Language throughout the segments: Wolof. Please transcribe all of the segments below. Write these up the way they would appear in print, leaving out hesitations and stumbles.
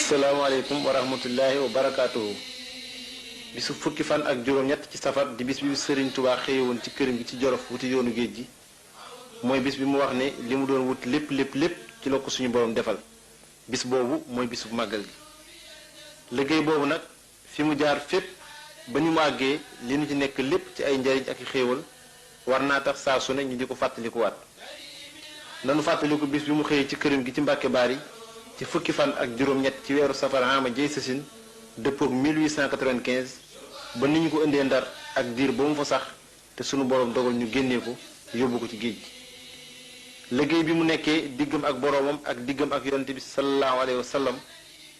asalaamaaleykum wa rahmatullahi wa barakaatuhu. bisu fukki fan ak juróom-ñett ci safar di bis bi Serigne Touba xëyewoon ci këram gi ci Jolof wuti yoonu géej gi mooy bis bi mu wax ne li mu doon wut lépp ci la ko suñu borom defal bis boobu mooy bisu màggal gi. liggéey boobu nag fi mu jaar fépp ba ñu mu àggee li nu ci nekk lépp ci ay njariñ ak i xéewal war naa tax saa su ne ñu di ko fàttalikuwaat. nanu fàttaliku bis bi mu xëyee ci këram gi ci Mbàkke Baari ci fukki fan ak juróom-ñett ci weeru safar ama jey sasin dëppook 1895 ba ni ñu ko indee Ndar ak diir ba mu fa sax te sunu borom dogal ñu génnee ko yóbbu ko ci géej gi. liggéey bi mu nekkee diggam ak boroomam ak diggam ak yonent bi sallallahu alayhi wa sallam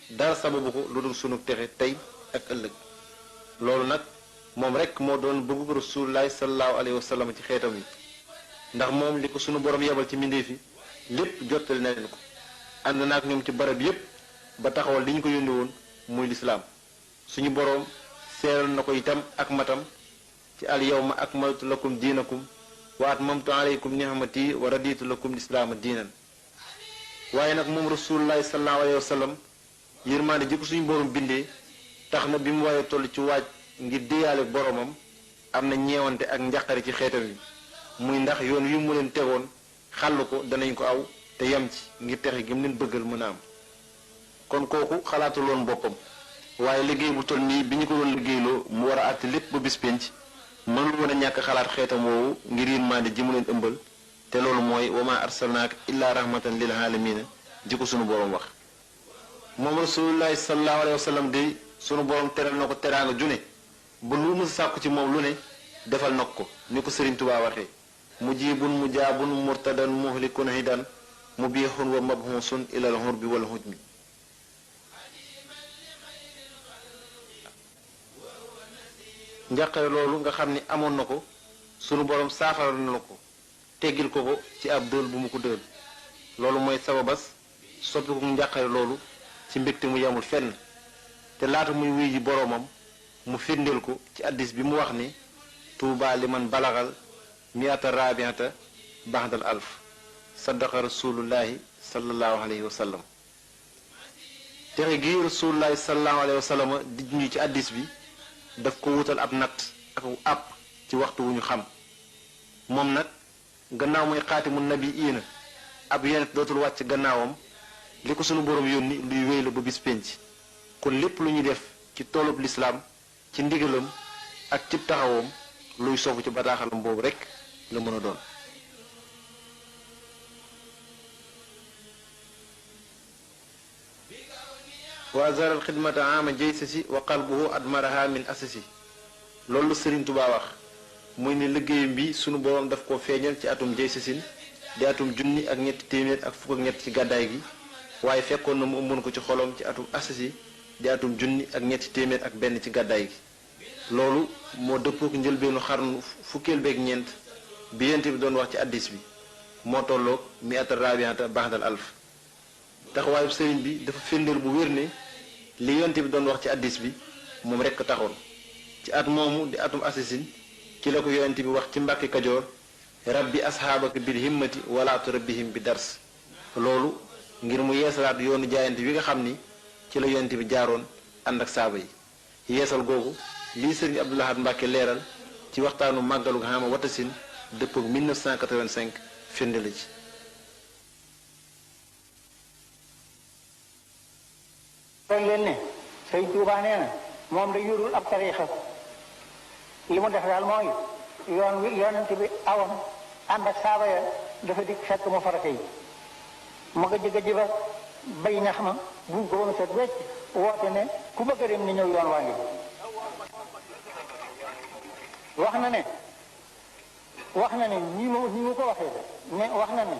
dara sababu ko lu dul sunu texe tey ak ëllëg. loolu nag moom rek moo doon bëggu Rasulullaahi sallallahu alayhi wa sallam ci xeetam yi ndax moom li ko sunu borom yebal ci mbindéef yi lépp jottali na leen ko ànd na ak ñoom ci barab yépp ba taxawal li ñu ko yónni woon muy lislaam. suñu boroom seeral na ko itam ak matam ci al yawma akmaltu lakum diinakum wa atmamtu alaykum ni'mati wa raditu lakum lislaama diinan. waaye nag moom Rasulullaahi sallallahu alayhi wa sallam yërmaande ji ko suñu boroom bindee tax na bi mu waree toll ci waaj ngir déyaale boroomam am na ñeewante ak njaqare ci xeetam yi muy ndax yoon wi mu leen tegoon xàll ko danañ ko aw te yam ci ngir texe gi mu leen bëggal mën a am. kon kooku xalaatul woon boppam waaye liggéey bu toll nii bi ñu ko doon liggéeyloo mu war a àtte lépp ba bis penc mënul woon a ñàkk xalaat xeetam woowu ngir yërmande ji mu leen ëmbal te loolu mooy wa maa arsalnaaka illaa rahmatan lil aalamiina ji ko sunu boroom wax. moom Rasulullaahi sallallahu alayhi wa sallam de sunu boroom teral na ko teraanga june ba lu mu sàkku ci moom lu ne defal na ko ni ko Sëriñ Tuubaa waxee mujibun mujaabun murtadan muhlikun hidan mubihun wa mabhusun ilal hurbi wal hujmi. njàqare loolu nga xam ni amoon na ko sunu borom saafara na ko teggil ko ci ab dël bu mu ko dël loolu mooy sababas soppi ko njàqare loolu ci mbégte mu yamul fenn te laata muy wuy ji boroomam mu firndeel ko ci addis bi mu wax ni tuubaa li man balagal miata rabiata baxdal alf saddaqa rasulullahi sallallahu alayhi wa sallam. texe gi rasulullahi sallallahu alayhi wa sallam di ñu ci addis bi daf ko wutal ab natt ak àpp ci waxtu wu ñu xam moom nag gannaaw mooy xaatimu nabiyiina ab yonent dootul wàcc gannaawam li ko sunu borom yónni luy wéy la ba bis penc kon lépp lu ñuy def ci toolub lislaam ci ndigalam ak cib taxawoom luy sofu ci bataaxalam boobu rekk la mën a doon. wa zaral xidmata ama jaysasi wa qalbuhu admaraha min asasi loolu Sëriñ Tuubaa wax muy ni liggéeyam bi sunu boroom daf ko feeñal ci atum jaysasin di atum junni ak ñetti téeméer ak fukk ak ñett ci gàddaay gi waaye fekkoon na mu ëmboon ko ci xolom ci atum asasi di atum junni ak ñetti téeméer ak benn ci gàddaay gi. loolu moo dëppook njëlbeenu xarnu fukkeel beeg ñeent bi yent bi doon wax ci addis bi moo tolloog mi ata rabiata baxdal alf. taxawaayu sëriñ bi dafa firndeel bu wér ne li yonte bi doon wax ci addis bi moom rekk taxoon ci at moomu di atum asasin ci la ko yonte bi wax ci Mbàkke Kajoor rabbi asxaabaka bil himmati walaatu rabbihim bi dars loolu ngir mu yeesalaat yoonu jaayante wi nga xam ni ci la yonte bi jaaroon ànd ak saaba yi. yeesal googu lii sëriñ Abdou Lahad Mbàkke leeral ci waxtaanu màggalu xama watasin dëppook 1985 firnde la ci. dañ leen ne Sëriñ Tuubaa nee na moom da yorul ab tariixa li mu def daal mooy yoon wi yonent bi awoon ànd ak saaba ya dafa dikk fekk mu farata yi mu nga jëgg ba bay ñax ma buñ ko woon set wecc woote ne ku bëgg a dem ni ñëw yoon waa ngi wax na ne ñi mu ko waxee ne wax na ne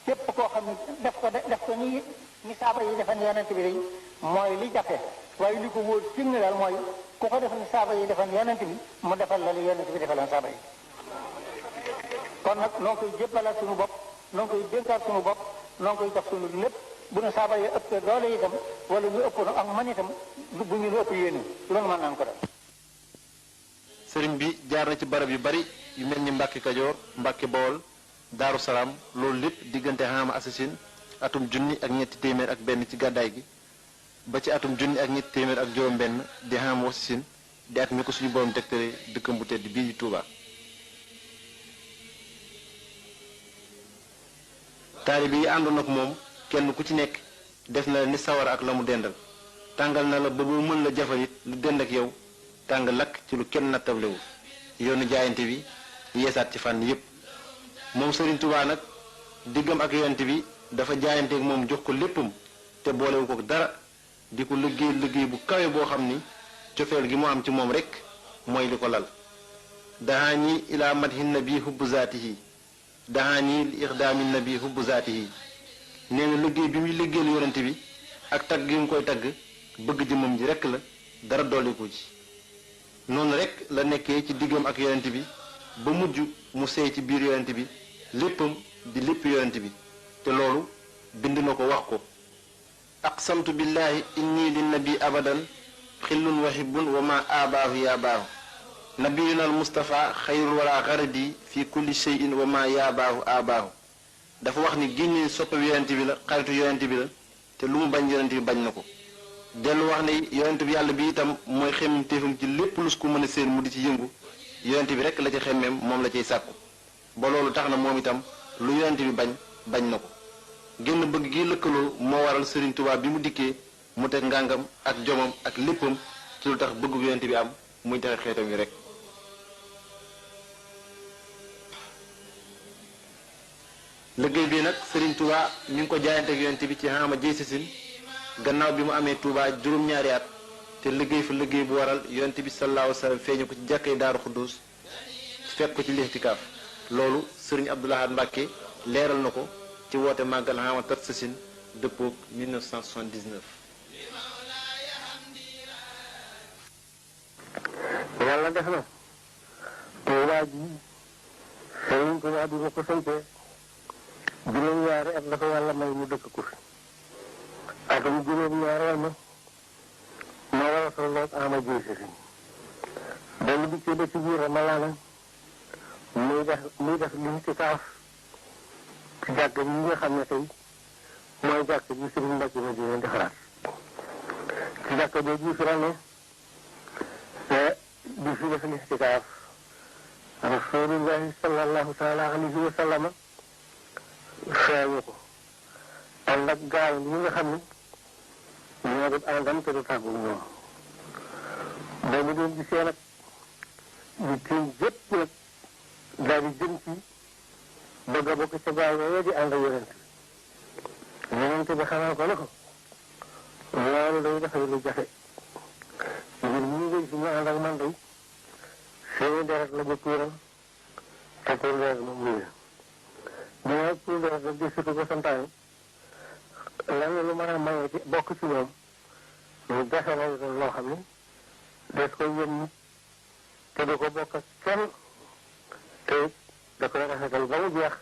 képp koo xam ne def ko ni saaba yi defan yonent bi day mooy li jafe waaye li ko wóor ci ne daal mooy ku ko def ni saaba yi defan yonent bi mu defal la li yonent bi defaloon saaba yi. kon nag noo ngi koy jébbalaat suñu bopp noo ngi koy dénkaat suñu bopp noo ngi koy jox suñu lépp bu nu saaba yi ëpp doole itam wala ñu ëpp ak man itam bu ñu ëpp yéene loolu mën naan ko def. sëriñ bi jaar na ci barab yu bari yu mel ni Mbàkke Kajoor Mbàkke Bawol Daaru Salaam loolu lépp diggante xama asasin atum junni ak ñetti téeméer ak benn ci gàddaay gi ba ci atum junni ak ñetti téeméer ak juróom-benn di xam wasisin di at mi ko suñu borom tegtale dëkkam bu tedd bii di Touba. taalibe yi àndoon ak moom kenn ku ci nekk def na la ni sawara ak la mu dendal tàngal na la ba bu mën la jafal it lu dend ak yow tàng lakk ci lu kenn nattablewul yoonu jaayante bi yeesaat ci fànn yépp moom Serigne Touba nag diggam ak yonent bi dafa jaayanteeg moom jox ko léppam te boolewu ko dara di ko liggéey bu kawe boo xam ni cofeel gi mu am ci moom rek mooy li ko lal dahaani ila madhin nabi hubbu zaatihi dahaani li ixdaami nabi hubbu zaatihi nee na liggéey bi muy liggéeyal yonent bi ak tagg gi mu koy tagg bëgg jëmmam ji rek la dara dolliku ci noonu rek la nekkee ci diggam ak yonent bi ba mujj mu seey ci biir yonent bi léppam di lépp yonent bi te loolu bind na ko wax ko aqsamtu billahi inni lin nabi abadan xillun wa hibbun wa ma abaahu ya baahu nabiyuna al mustafa xayrul wala xaradi fi kulli shay'in wa ma yaabaahu abaahu dafa wax ni génne soppab yonent bi la xaritu yonent bi la te lu mu bañ yonent bi bañ na ko dellu wax ne yonent bi yàlla bi itam mooy xemmem téefam ci lépp lu su ko mën a seen mu di ci yëngu yonent bi rek la ci xemmem moom la ciy sàkku ba loolu tax na moom itam lu yonent bi bañ na ko génn bëgg gi lëkkaloo moo waral Serigne Touba bi mu dikkee mu teg ngàngam ak jomam ak léppam ci lu tax bëggu yonent bi am muy taxe xeetam yi rek liggéey bi nag Serigne Touba mi ngi ko jaayante ak yonent bi ci xama jëy sisin gannaaw bi mu amee Touba juróom-ñaari at te liggéey fa liggéey bu waral yonent bi sallallahu alayhi wa sallam feeñu ko ci jàkkay Daaru Xuddus fekk ko ci lixtikaaf loolu Serigne Abdoul Ahad Mbacké leeral na ko ci woote màggal xama tat sisin dëppoog 1979 yàlla def na Touba ji Serigne Touba bi ma ko sañtee juróom-ñaari at la ko yàlla may mu dëkk ko fi atum juróom-ñaareel ma war a tolloog ama jëy sisin dalu dikkee ba ci biir Ramadaan muy def lixtikaaf ci jàkk bi nga xam ne tey mooy jàkk bi Serigne Mbacké ma dina defaraat ci jàkk boobu fi la ne di fi def lixtikaaf Rasulullahi sallallahu taala alayhi wa sallama feeñu ko ànd ak gaal yi nga xam ne ñoo def àndam te du tàggu ñoom ba mu doon gisee nag di tiim jëpp nag daal di jëm ci bëgg a bokk ca gaal yooyu di ànd ak yonent bi xamal ko ne ko loolu day dafay lu jafe ngir ñu ngi si ñu ànd ak man day seeni deret la ñu tuural te pour deret moom lii la pour deret rek di sutu ko santaane lan lu mën a maye ci bokk ci ñoom lu jafe la loo xam ne des ko yëm te du ko bokk ak kenn te da koy rafetal ba mu jeex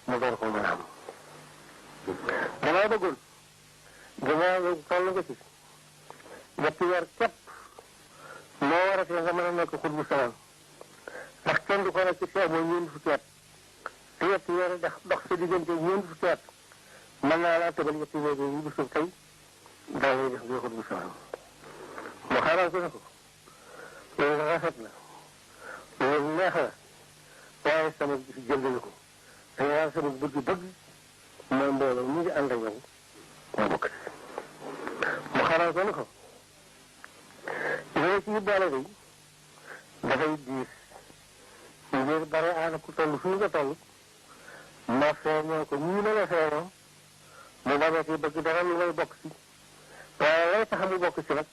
mu door ko mën a am damay bëggoon gannaaw toll nga ci ñetti weer képp moo war a tee nga mën a nekk xut bu salaan ndax kenn du ko nekk ci seet mooy ñeent fukki at te ñetti weer dox sa diggante ñeent fukki at mën naa laa tëbal ñetti weer yi bu suuf tey daa lay def ngay xut bu salaan mu xaaral ko ne ko loolu rafet la loolu neex la waaye sama si jëndal ko te waaye sama bëgg-bëgg mooy mbooloo ñu ngi ànd ak yow moo bokk mu xaaral ko ne ko loolu ci boole day dafay diis ngir bare aana ku toll fii nga toll ma feeñoo ko ñii ma la feeñoo mu bañati bëgg dara lu may bokk ci waaye lay tax mu bokk ci nag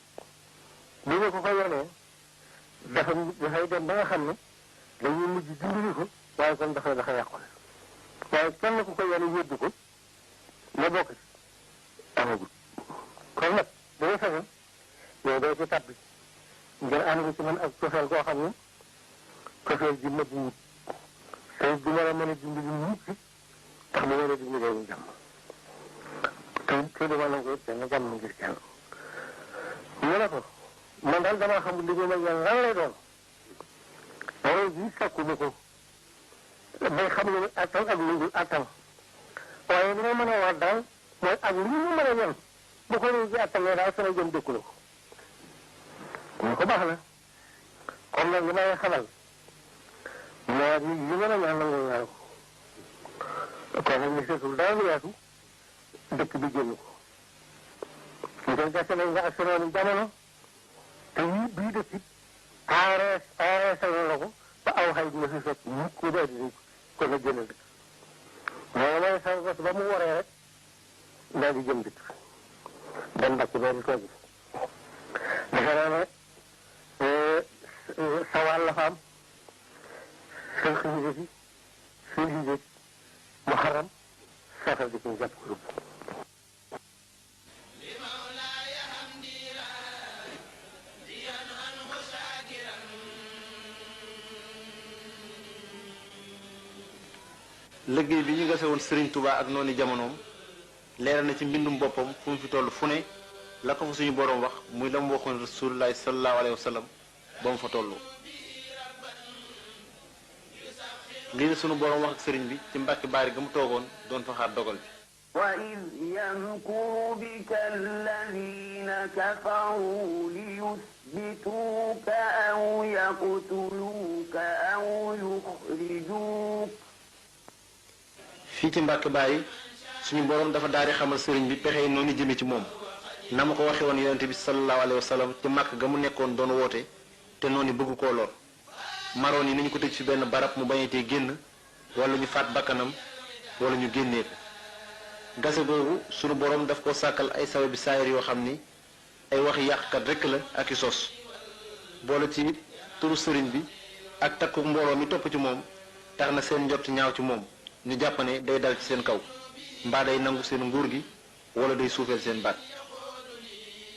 bi nga ko yonee dafay dem ba nga xam ne dañuy mujj dimbali ko waaye kon dafa yàqu waaye kenn ku ko yone yóbbu ko nga bokk ci amagul kon nag danga fexe yow doo ci tàbbi ngir ànd ci man ak cofeel koo xam ne cofeel ji nëbb wut te du ma la mën a dimbali mukk tax mu war a dimbali ñu jàmm te dama nangu it benn jàmm ngir kenn mu ne ko man daal damaa xamul li ma yàlla lan lay doon loolu ji sakku ma ko bay xam ne attan ak lu dul attan waaye li ma mën a wax daal mooy ak lu mu mën a ñan bu ko nii ci attanee daal sama jëm dëkku la ko mu ko baax na kon nag li may xamal moo di li gën a ñaan nangu ñaan ko kon nag li seetul dara lu weesu dëkk bi génn ko ñu koy gàcce nañ nga ak senoonu jamono te yii bii dëkk it aareesal la ko ba aw xay dina fi fekk mukk ko ba addina kon nag génn dëkk loolu mooy sa bos ba mu waree rek daal di jëm dëkk dem Mbàkke bee di toog defe naa ne sa wàll la fa am seen xëy si seen liggéey muharram safar di ko jàpp ko yóbbu liggéey bi ñu gase woon Serigne Touba ak noonu jamonoom leeral na ci mbindum boppam fu mu fi toll fu ne la ko fa suñu boroom wax muy la mu waxoon rasulullahi sallallahu alayhi wa sallam ba mu fa toll. lii la suñu boroom wax ak sëriñ bi ci Mbàkke Baari ga mu toogoon doon fa xaar dogal bi. وإذ يمكر بك الذين كفروا ليثبتوك أو يقتلوك أو يخرجوك. fii ci Mbàkke Baari suñu boroom dafa daal di xamal sëriñ bi pexe noonu jëme ci moom na ma ko waxe woon yonente bi sallallahu alayhi wa sallam ci màkk ga mu nekkoon doon woote te noonu bëgg koo lor maroon yi nañu ko tëj fi benn barab mu bañetee génn wala ñu faat bakkanam wala ñu génnee ko. gase googu sunu borom daf ko sàkkal ay sababi saayir yoo xam ni ay waxi yàqkat rekk la ak i sos boole ci turu sëriñ bi ak takku mbooloo mi topp ci moom tax na seen njort ñaaw ci moom ñu jàpp ne day dal ci seen kaw mbaa day nangu seen nguur gi wala day suufeel seen baat.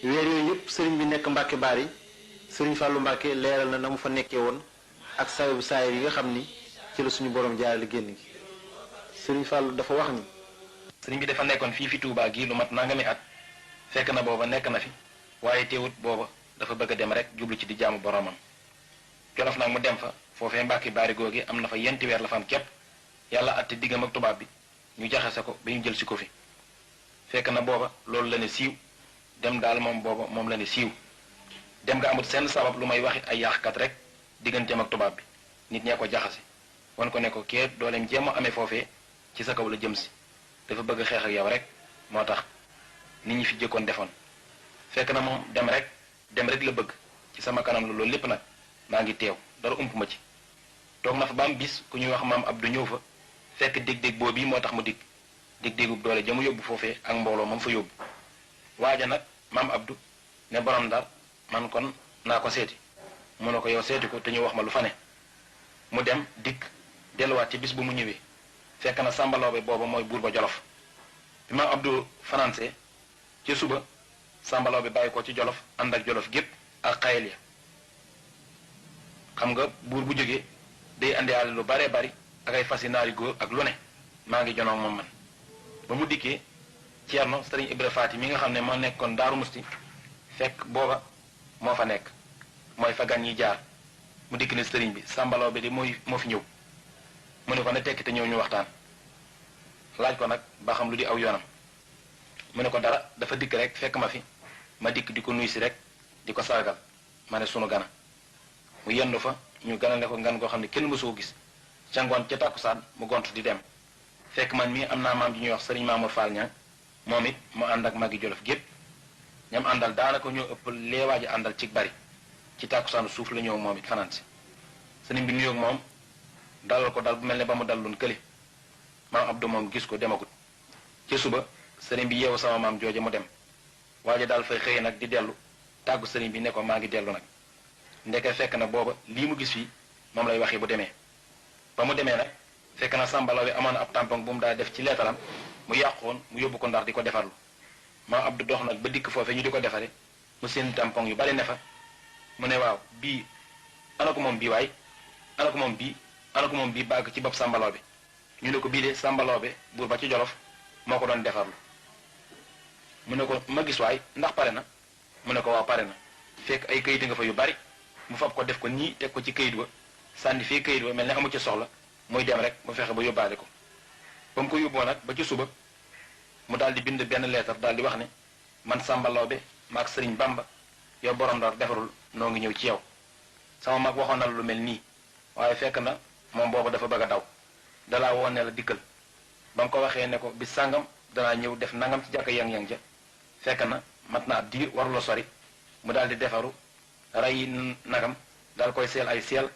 weer yooyu yëpp sëriñ bi nekk Mbàkke Baari sëriñ Fàllu Mbàkke leeral na na mu fa nekkee woon ak sababi saayir yi nga xam ni ci la suñu borom jaarale génn gi. sëriñ Fàllu dafa wax ni. sëriñ bi dafa nekkoon fii fi Touba gii lu mat nangami at fekk na booba nekk na fi waaye teewut booba dafa bëgg a dem rek jublu ci di jaamu boromam. Jolof nag mu dem fa foofee Mbàkke Baari googi am na fa yenti weer la fa am képp yàlla atte diggam ak tubaab bi ñu jaxase ko ba ñu jël si ko fi fekk na booba loolu la ne siiw dem daal moom booba moom la ne siiw dem nga amut seen sabab lu may waxit ay yàqkat rek digganteem ak tubaab bi nit ñee ko jaxase wan ko ne ko kee dooleem jéem a amee foofee ci sa kaw la jëm si dafa bëgg xeex ak yow rek moo tax nit ñi fi jëkkoon defoon fekk na moom dem rek la bëgg ci sama kanam la loolu lépp nag maa ngi teew dara ump ma ci toog na fa ba am bis ku ñuy wax maam Abdou ñëw fa fekk dég-dég boobu moo tax mu dig dég-dégub doole ja mu yóbbu foofee ak mbooloo moom fa yóbbu waaja nag maam Abdou ne borom Ndar man kon naa ko seeti mu ne ko yow seeti ko te ñu wax ma lu fa ne mu dem dikk delluwaat ci bis bu mu ñëwee fekk na sàmbaloobe booba mooy buur ba Jolof bi maam Abdou fanaanse ci suba sàmbaloobe bàyyi ko ci Jolof ànd ak Jolof gépp ak xayel ya xam nga buur bu jógee day andiwaale lu baree bari ak ay fasi naari góor ak lu ne maa ngi jonoog moom man ba mu dikkee Ceerno Sëriñ Ibra Faati mi nga xam ne moo nekkoon Daaru Musti fekk booba moo fa nekk mooy fa gan yi jaar mu dikk ne sëriñ bi sàmbaloo bi de moo fi ñëw mu ne ko ne tekki te ñëw ñu waxtaan laaj ko nag ba xam lu di aw yoonam mu ne ko dara dafa dikk rek fekk ma fi ma dikk di ko nuy si rek di ko sargal ma ne sunu gana mu yendu fa ñu ganale ko ngan goo xam ne kenn mësu ko gis ca ngoon ca tàkkusaan mu gont di dem fekk man mii am naa maam ji ñuy wax sëriñ Mamour Fall ña moom it mu ànd ak magi Jolof gépp ñam àndal daanaka ñoo ëpp leewaaji àndal ci bari ci tàkkusaanu suuf la ñëw moom it fanaan si sëriñ bi nuyoog moom dalal ko dal bu mel ne ba mu daloon kële maam Abdou moom gis ko demagut ci suba sëriñ bi yeewu sama maam jooje mu dem waaye daal fay xëy nag di dellu tàggu sëriñ bi ne ko maa ngi dellu nag ndeke fekk na booba lii mu gis fii moom lay waxee bu demee ba mu demee nag fekk na sàmbalaw bi amoon ab tampon bu mu daa def ci leetaram mu yàqoon mu yóbbu ko Ndar di ko defarlu maam Abdou dox nag ba dikk foofee ñu di ko defare mu seen tampon yu bari ne fa mu ne waaw bii ana ko moom bii waay ana ko moom bii ana ko moom bii bàgg ci bopp sàmbalaw bi ñu ne ko bii de sàmbalaw bi buur ba ci Jolof moo ko doon defarlu mu ne ko ma gis waay ndax pare na mu ne ko waaw pare na fekk ay kayit nga fa yu bari mu fab ko def ko nii teg ko ci kayit wa sànni fii kayit wa mel ne amu ci soxla muy dem rek mu fexe ba yóbbaale ko ba mu ko yóbboo nag ba ci suba mu daal di bind benn leetar daal di wax ne man Samba Lawbe maag Sëriñ Bamba yow borom Ndar defarul noo ngi ñëw ci yow. sama mag waxoon na lu mel nii waaye fekk na moom boobu dafa bëgg a daw dalaa woon ne la dikkal ba nga ko waxee ne ko bis sàngam danaa ñëw def nangam ci jàkka yang-yang ja fekk na mat na ab diir warula sori mu daal di defaru rey nagam daal koy seel ay seel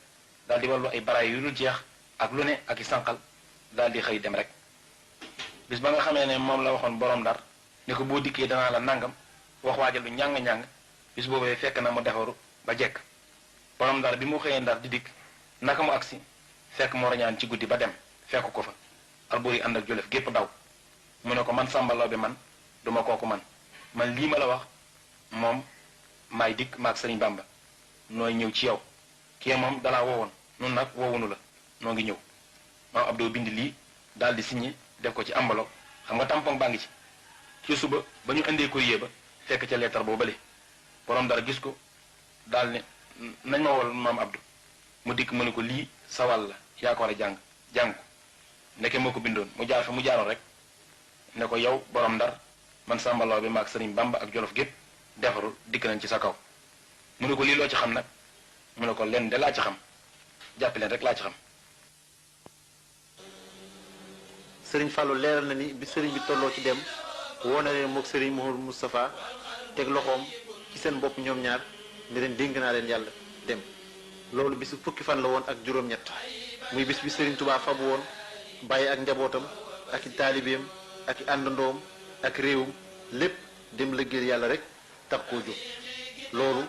daal di wallu ay baraay yu dul jeex ak lu ne ak i sànqal daal di xëy dem rek. bis ba nga xamee ne moom la waxoon borom Ndar ne ko boo dikkee danaa la nangam wax waaja lu ñàng-ñàng bis boobee fekk na mu defaru ba jekk borom Ndar bi mu xëyee Ndar di dikk naka mu agsi fekk mu rañaan ci guddi ba dem fekk ko fa Alburi ànd ak Jolof gépp daw mu ne ko man Samba Lawbe man duma kooku man lii ma la wax moom maay dikk maag Sëriñ Bamba nooy ñëw ci yow kii moom dalaa woowoon nun nag woowunu la noo ngi ñëw maam Abdou bind lii daal di signé def ko ci enveloppe xam nga tampon baa ngi ci suba ba ñu indee courrier ba fekk ca lettre boo bële borom Ndar gis ko daal ne nañ ma wol maam Abdou mu dikk mu ne ko lii sawal la yaa ko war a jàng ko ndeke moo ko bindoon mu jaar fa mu jaaroon rek ne ko yow borom Ndar man Samba Lawbe maag Sëriñ Bamba ak Jolof gépp defarul dikk nañ ci sa kaw mu ne ko lii loo ci xam nag mu ne ko lenn de laa ci xam jàpp leen rek laa ci xam. sëriñ Fallou leeral na ni bi sëriñ bi tolloo ci dem woo na leen moog sëriñ Mouhamadou Moustapha teg loxoom ci seen bopp ñoom ñaar ne leen dénk naa leen yàlla dem. loolu bisu fukki fan la woon ak juróom-ñett muy bis bi sëriñ Touba fabu woon bàyyi ak njabootam ak i taalibeem ak i àndandoom ak réewum lépp dem liggéeyal yàlla rek tax koo jóg. loolu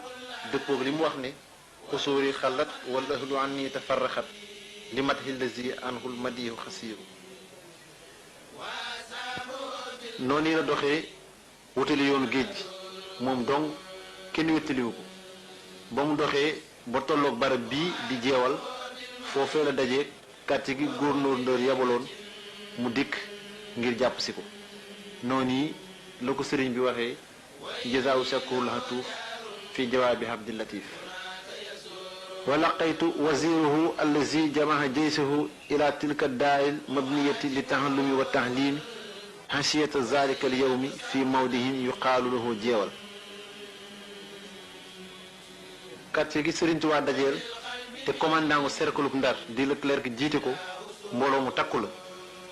dëppoog li mu wax ne xusóori xalat wala ahlu an ni tafarraxat li mat hillazi anhul madihu xasiiru. noonu la doxee wutali yoonu géej gi moom dong kenn wettaliwu ko ba mu doxee ba tolloog barab bii di jeewal foofee la daje quartier gi gouverneur Ndër yabaloon mu dikk ngir jàpp si ko noonu yi la ko sëriñ bi waxee jazaawu shakurul hatuuf fi jawaabi Abdul Latif wa laqaytu waziruhu allazi jamaha jaysahu ila tilka daaril mabniyati li tahallumi wa tahlimi hasiyata zalika al yawmi fi mawdihin yuqaalu lahu jeewal. quartier gi Sëriñ Tuubaa dajeel te commandant gu cercle Ndar di Leclerc jiite ko mbooloo mu takku la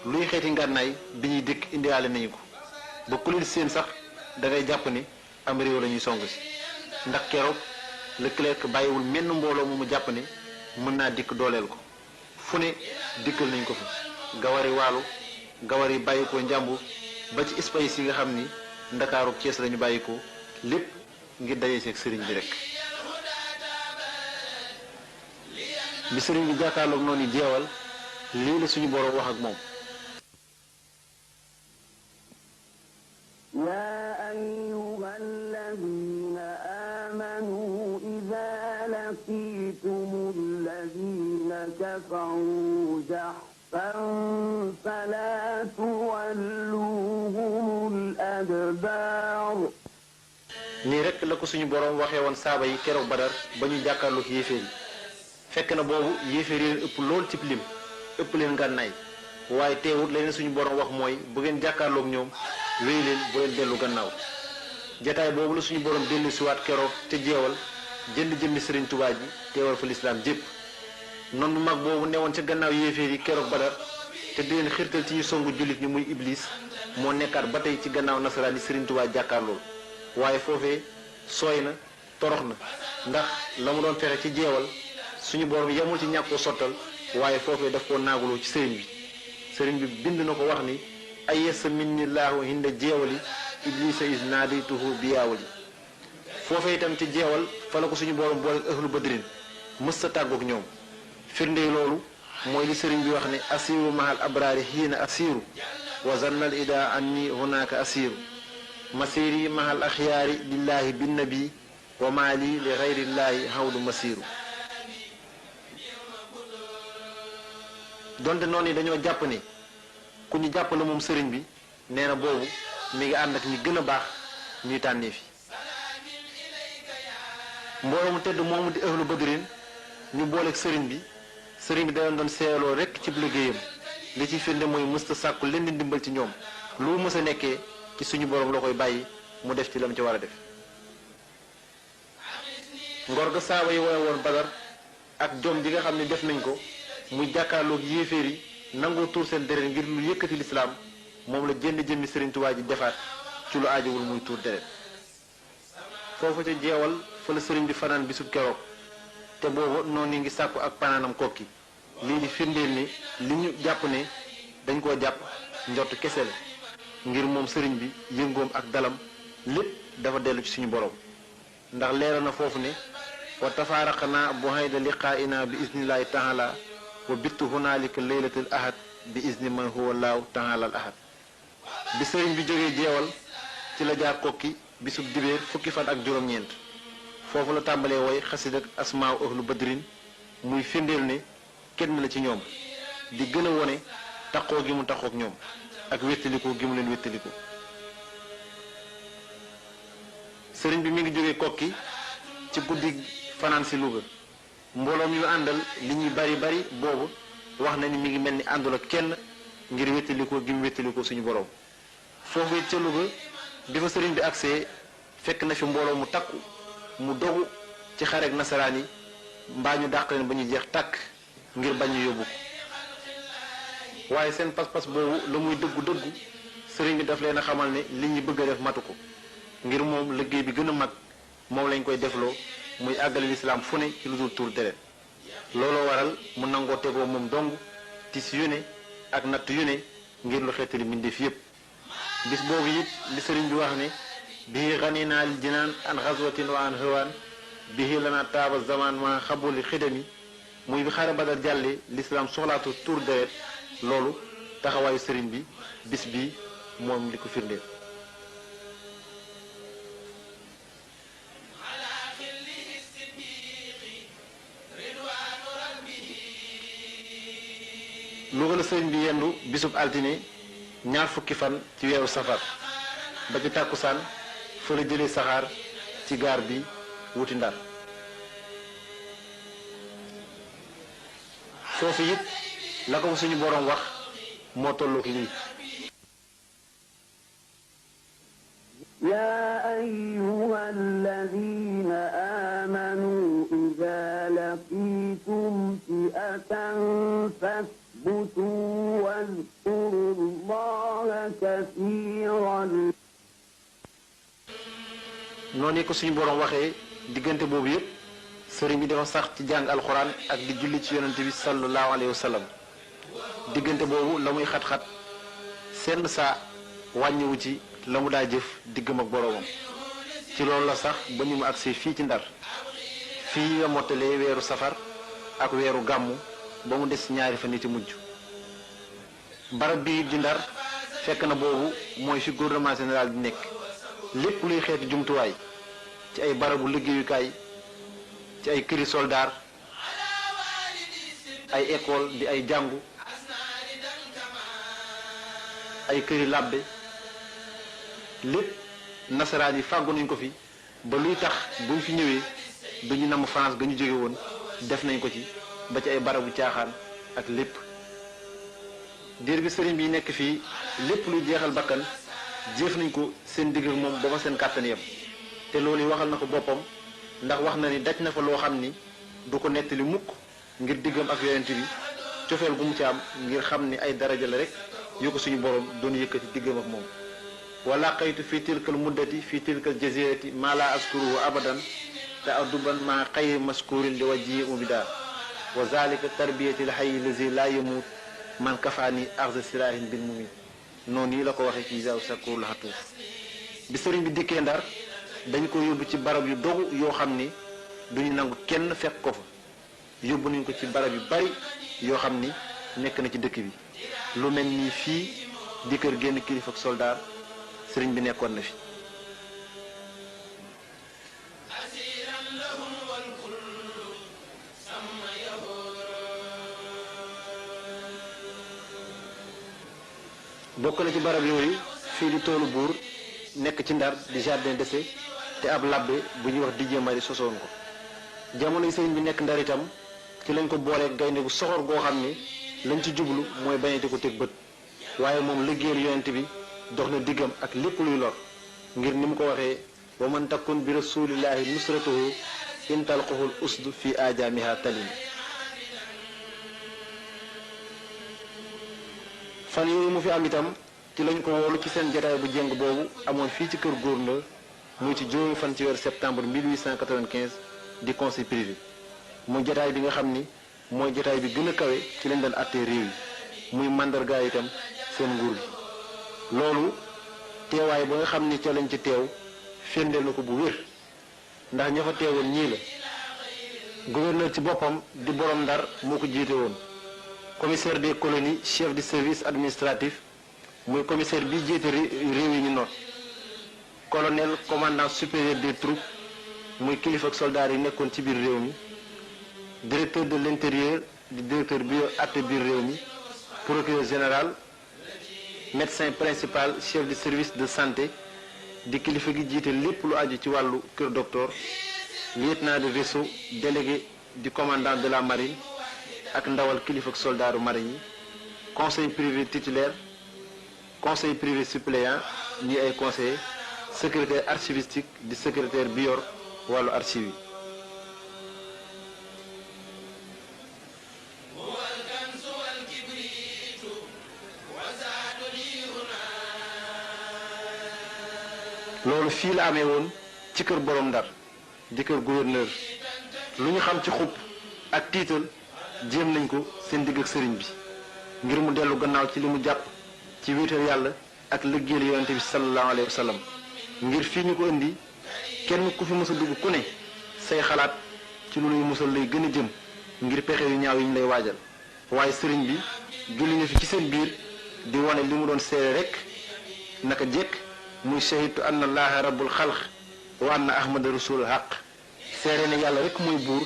luy xeeti ngànnaay bi ñuy dikk indiwaale nañu ko ba ku leen seen sax dangay jàpp ni am réew la ñuy song si ndax keroog Leclerc bàyyiwul menn mbooloo mu jàpp ne mën naa dikk dooleel ko fu ne dikkal nañ ko fa gawari waalu gawar yi bàyyi ko njàmbur ba ci espace yi nga xam ni ndakaaru Cees lañu bàyyi ko lépp ngir daje seeg sëriñ bi rek. bi sëriñ bi jàkkaarloog noonu jeewal lii la suñu boroom wax ak moom. yaa ayyuhal lazina aamanu izaa laqiitumul lazina kafaru فلا تولوهم الأدبار. nii rek la ko suñu boroom waxee woon saaba yi keroog Badar ba ñu jàkkaarloog yéeféer yi fekk na boobu yéeféer yi ëpp lool ci lim ëpp leen ngànnaay waaye teewut leneen suñu boroom wax mooy bu ngeen jàkkaarloog ñoom wéy leen bu leen dellu gannaaw. jataay boobu la suñu boroom dellu siwaat keroog te jeewal jënd jëmmi Sëriñ Tuubaa ji teewal fa lislaam jépp noonu mag boobu newoon ca gannaaw yéeféer yi keroog Badar te di leen xirtal ci ñu songu jullit ñi muy iblis moo nekkaat ba tey ci gannaaw nasaraan yi Sëriñ Tuubaa jàkkaarlool waaye foofee sooy na torox na ndax la mu doon fexe ci jeewal suñu borom yemul ci ñàkk ko sottal waaye foofee daf koo naaguloo ci sëriñ bi bind na ko wax ni ay yesa minni laahu hinda jeewali iblisa is naadituhu biyaawali foofee itam ci jeewal fa la ko suñu borom boole ahlu badrin mës sa tàggoog ñoom firnde loolu mooy li sëriñ bi wax ne asiru mahal abraari hiina asiru wa zannal ida anni hunaka asiru masiri mahal axyaari lillahi binnabi wa maali li xayrillaahi hawdu masiru. donte noonu yi dañoo jàpp ne ku ñu jàpp la moom sëriñ bi nee na boobu mi ngi ànd ak ñi gën a baax ñuy tànnee fi mbooloo mu tedd moomu di ahlu badrin ñu booleeg sëriñ bi da doon seeloo rekk ci liggéeyam li ci firnde mooy mësta sàkku leen di ndimbal ci ñoom lu mës a nekkee ci suñu borom la koy bàyyi mu def ci lam ci war a def. ngor ga saaba yi woye woon Badar ak jom ji nga xam ne def nañ ko muy jàkkaarloog yéeféer yi nangoo tuur seen deret ngir lu yëkkati lislaam moom la jënd jëmmi Sëriñ Tuubaa ji defaat ci lu aajowul muy tuur deret. foofu ca jeewal fa la sëriñ bi fanaan bisub keroog te booba noonu ngi sàkku ak panaanam kokki lii di firndeel ni li ñu jàpp ne dañ koo jàpp njort kese la ngir moom sëriñ bi yëngoom ak dalam lépp dafa dellu ci suñu borom ndax leeral na foofu ne wa tafaaraqnaa buhayda liqaa'inaa bi iznillahi taala wa bittu hunaalika laylatul ahad bi izni man huwa laahu taala al ahad. bi sëriñ bi jógee jeewal ci la jaar kokki bisub dibéer fukki fan ak juróom-ñeent foofu la tàmbalee woy xasid ak asmaaw ahlu badrin muy firndeel ne kenn la ci ñoom di gën a wone taqoo gi mu taqook ñoom ak wéttaliko gi mu leen wéttaliko. sëriñ bi mi ngi jógee kokki ci guddi fanaan si Louga mbooloo mi ñu àndal li ñuy bari bari boobu wax na ni mi ngi mel ni àndul ak kenn ngir wéttaliko gi mu wéttaliko suñu borom. foofu it ca Louga bi fa sëriñ bi agsee fekk na fi mbooloo mu takku mu dogu ci xareek nasaraan yi mbaa ñu dàq leen ba ñu jeex tàkk ngir bañ ñu yóbbu ko waaye seen pas-pas boobu la muy dëggu sëriñ bi daf leen a xamal ne li ñu bëgg a def matu ko ngir moom liggéey bi gën a mag moom lañ koy defloo muy àggale lislaam fu ne ci lu dul tuur deret looloo waral mu nangoo tegoo moom dong tis yu ne ak natt yu ne ngir lu xeetali mbindeef yépp. bis boobu it li sëriñ bi wax ne bihi xaninaa lil jinaan an xaswatin wa an hawaan bihi lana taaba zaman ma xabuli xidami muy bi xare Badar jàlle lislaam soxlaatu tuur deret loolu taxawaayu sëriñ bi bis bi moom li ko firndeel. Louga la sëriñ bi yendu bisub altine ñaar fukki fan ci weeru safar ba ci tàkkusaan fa la jëlee saxaar ci gaar bi wuti Ndar. foofu it la ko suñu boroom wax moo tollook lii. يا أيها الذين آمنوا إذا لقيتم فئة فاثبتوا واذكروا الله كثيرا. noonu ko suñu boroom waxee diggante boobu yépp sëriñ bi dafa sax ci jàng alxuraan ak di julli ci yonent bi sallallahu alayhi wa sallam. diggante boobu la muy xat-xat senn saa wàññiwu ci la mu daa jëf diggam ak boroomam ci loolu la sax ba ni mu agsee fii ci Ndar fii nga mottalee weeru safar ak weeru gàmmu ba mu des ñaari fan niti mujj. barab bii di Ndar fekk na boobu mooy fi gouvernement général bi nekk lépp luy xeeti jumtuwaay ci ay barabu liggéeyukaay ci ay këri soldaar ay école di ay jàngu ay këri làbbe lépp nasaraan yi fàggu nañ ko fi ba luy tax buñ fi ñëwee duñu namm France ga ñu jóge woon def nañ ko ci ba ci ay barabu caaxaan ak lépp. diir bi sëriñ bi nekk fii lépp luy jeexal bakkan jëf nañ ko seen digg ak moom ba fa seen kàttan yam te loolu yi waxal na ko boppam ndax wax na ni daj na fa loo xam ni du ko nettali mukk ngir diggam ak yonent bi cofeel gu mu ci am ngir xam ni ay daraja la rek yu ko suñu borom doon yëkkati diggam ak moom. wala xaytu fi tilkal muddati fi tilkal jazirati ma la askuruhu abadan te adduban ma xayri maskurin li wajji ubida wa zalika tarbiyati l hayy lazi la yamut man kafaani axza sirahin bil mumit noonu yi la ko waxee ci jaw sakur la xatuuf. bi sëriñ bi dikkee Ndar dañ ko yóbbu ci barab yu dogu yoo xam ni duñu nangu kenn fekk ko fa yóbbu nañ ko ci barab yu bari yoo xam ni nekk na ci dëkk bi lu mel ni fii di kër génn kilifa ak soldaar sëriñ bi nekkoon na fi. bokk na ci barab yooyu fii di toolu buur nekk ci Ndar di jardin d'essai te ab labbe bu ñuy wax Didier Marie sosoon ko. jamono yi sëriñ bi nekk Ndar itam ci lañ ko booleeg gaynde gu soxor goo xam ni lañ ci jublu mooy bañati ko teg bët waaye moom liggéeyal yonent bi dox na diggam ak lépp luy lor ngir ni mu ko waxee wa man takun bi rasulillahi nusratuhu in talquhul usdu fi ajaamiha talim. fan yooyu mu fi am itam ci lañ ko woolu ci seen jotaay bu jeng boobu amoon fii ci kër gouverneur muy ci juróomi fan ci weeru septembre 1895 di conseil privé muy jotaay bi nga xam ni mooy jotaay bi gën a kawe ci lañ daan àttee réew yi muy mandargaa itam seen nguur gi. loolu teewaay ba nga xam ni ca lañ ci teew firndeel na ko bu wér ndax ña fa teewoon ñii la gouverneur ci boppam di borom Ndar moo ko jiite woon, commissaire des colonies chef de service administratif muy commissaire bi jiite réew yi ñu noot, colonel commandant supérieur des troupes muy kilifa ak soldat yi nekkoon ci biir réew mi, directeur de l'intérieur di directeur bi àtte biir réew mi, procureur général, médecin principal chef de service de santé di kilifa gi jiite lépp lu aju ci wàllu kër docteur, lieutenant de vaisseau délégué du commandant de la marine ak ndawal kilifa ak soldaaru marine yi, conseil privé titulaire, conseil privé suppléant ñi ay conseiller, secrétaire archivistique di secrétaire bi yor wàllu archive yi. loolu fii la amee woon ci kër borom Ndar di kër gouverneur. lu ñu xam ci xub ak tiital jéem nañ ko seen digg ak sëriñ bi ngir mu dellu gannaaw ci li mu jàpp ci wéetal yàlla ak liggéeyal yonente bi sallallahu alayhi wa sallam. ngir fii ñu ko indi kenn ku fi mës a dugg ku ne say xalaat ci lu lay musal lay gën a jëm ngir pexe yu ñaaw yi ñu lay waajal. waaye sëriñ bi julli na fi ci seen biir di wane li mu doon seere rek naka jekk muy shahidtu anna allaha rabbul xalq wa anna ahmada rasulul haq, seere ne yàlla rek mooy buur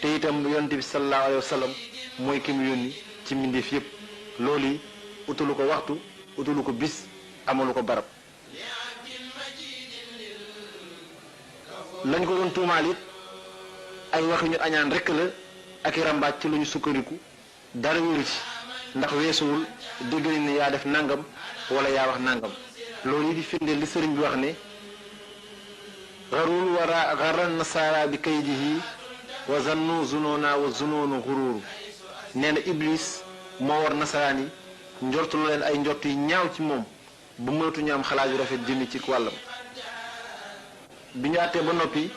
te itam yonente bi sallallahu alayhi wa sallam mooy ki mu yónni ci mbindeef yépp. loolu yi utalu ko waxtu utalu ko bis amalu ko barab. lañ ko doon tuumaal it ay waxi ñu añaan rek la ak i rambaaj ci lu ñu sukkandiku dara wéru ci ndax weesuwul dégg nañ ne yaa def nangam wala yaa wax nangam. loolu yi di firndeel li sëriñ bi wax ne xarul wara xaran nasaara bi kaydihi wa zannu zununa wa zununu xururu. nee na iblis moo war nasaraan yi njortu lu leen ay njort yi ñaaw ci moom ba mënatuñu am xalaat yu rafet jëmi ci wàllam. bi ñu àttee ba noppi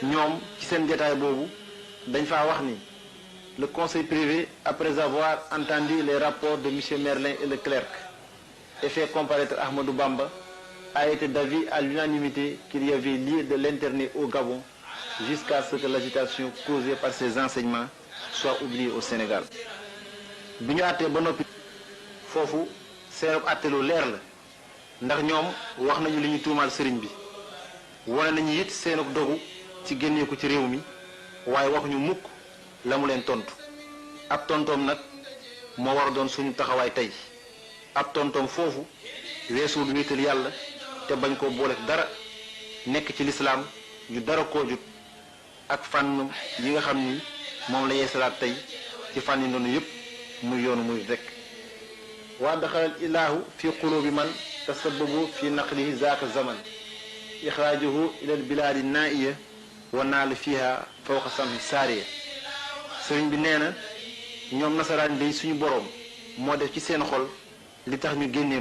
ñoom ci seen jotaay boobu dañ faa wax ni le conseil privé après avoir entendu les rapports de monsieur Merlin et le clerc et fait comparaître Ahmadou Bamba a été d'avis à l'unanimité qu'il y avait lieu de l'interner au Gabon jusqu'à ce que l'agitation causée par ses enseignements soit oubliée au Sénégal. bi ñu àttee ba noppi foofu seenub àtte lu leer la ndax ñoom wax nañu li ñu tuumaal sëriñ bi wane nañu it seenub dogu ci génnee ko ci réew mi waaye waxuñu mukk la mu leen tontu. ab tontoom nag moo war a doon suñu taxawaay tey. ab tontoom foofu weesuwul wéetal yàlla te bañ koo boole dara nekk ci lislaam ñu dara koo jut ak fànn yi nga xam ni moom la yeesalaat tey ci fànn yi noonu yépp muy yoonu muy rek. waa daxalal ilaahu fi qulubi man tasababu fi naqlihi zaaka zaman ixraajuhu ilal bilaadi naaiya wa naal fiha fawqa samhi saariya. sëriñ bi nee na ñoom nasaraan day suñu boroom moo def ci seen xol li tax ñu génnee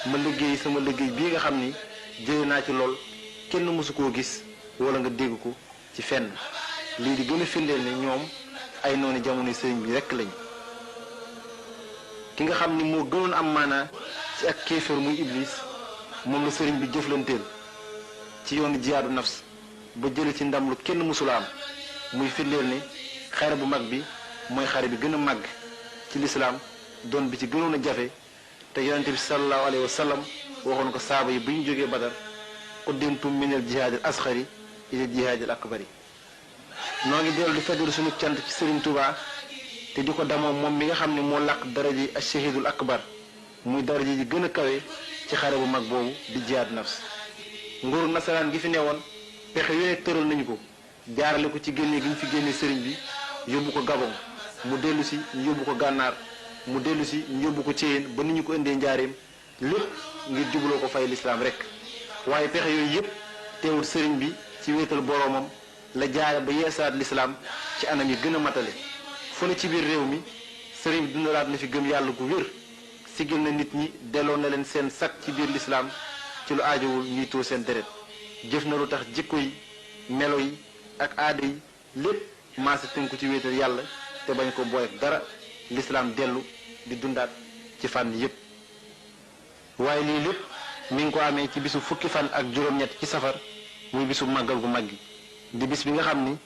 ma liggéey sama liggéey bii nga xam ni jëlee naa ci lool kenn mësu koo gis wala nga dégg ko ci fenn. lii di gën a firndeel ne ñoom ay noonu jamono sëriñ bi rekk lañ. ki nga xam ni moo gënoon am maanaa ci ak kéefër muy iblis moom la sëriñ bi jëflanteel ci yoonu jihaadu nafs ba jële ci ndam lu kenn mësula am muy firndeel ne xare bu mag bi mooy xare bi gën a màgg ci lislaam doon bi ci gënoon a jafe te yonente bi sallallahu alayhi wa sallam waxoon ko saaba yi bu ñu jógee badar quddimtum minal jihaadil asxari ila jihaadil akbari. noo ngi dellu di feddalu suñu cant ci Serigne Touba te di ko damoo moom mi nga xam ne moo làq daraji ashahidul akbar muy daraji ji gën a kawe ci xare bu mag boobu di jihaad nafs. nguuru nasaraan gi fi newoon pexe yu ne tëral nañu ko jaarale ko ci génne gi ñu fi génne sëriñ bi yóbbu ko Gabon mu dellu si ñu yóbbu ko gànnaar mu dellu si ñu yóbbu ko Ceyeen ba ni ñu ko indee njaareem lépp ngir jubloo ko fay lislaam rek. waaye pexe yooyu yëpp teewul sëriñ bi ci wéetal boroomam la jaare ba yeesaat lislaam ci anam yi gën a matale. fu ne ci biir réew mi sëriñ bi dundalaat na fi gëm yàlla gu wér, sigil na nit ñi, delloo na leen seen sakk ci biir lislaam ci lu aajowul ñuy tuur seen deret. jëf na lu tax jikko yi, melo yi ak aada yi lépp maase tënku ci wéetal yàlla te bañ ko booy dara, lislaam dellu di dundaat ci fànn yépp. waaye lii lépp mi ngi ko amee ci bisu fukki fan ak juróom-ñett ci safar, muy bisu màggal gu mag gi di bis bi nga xam ni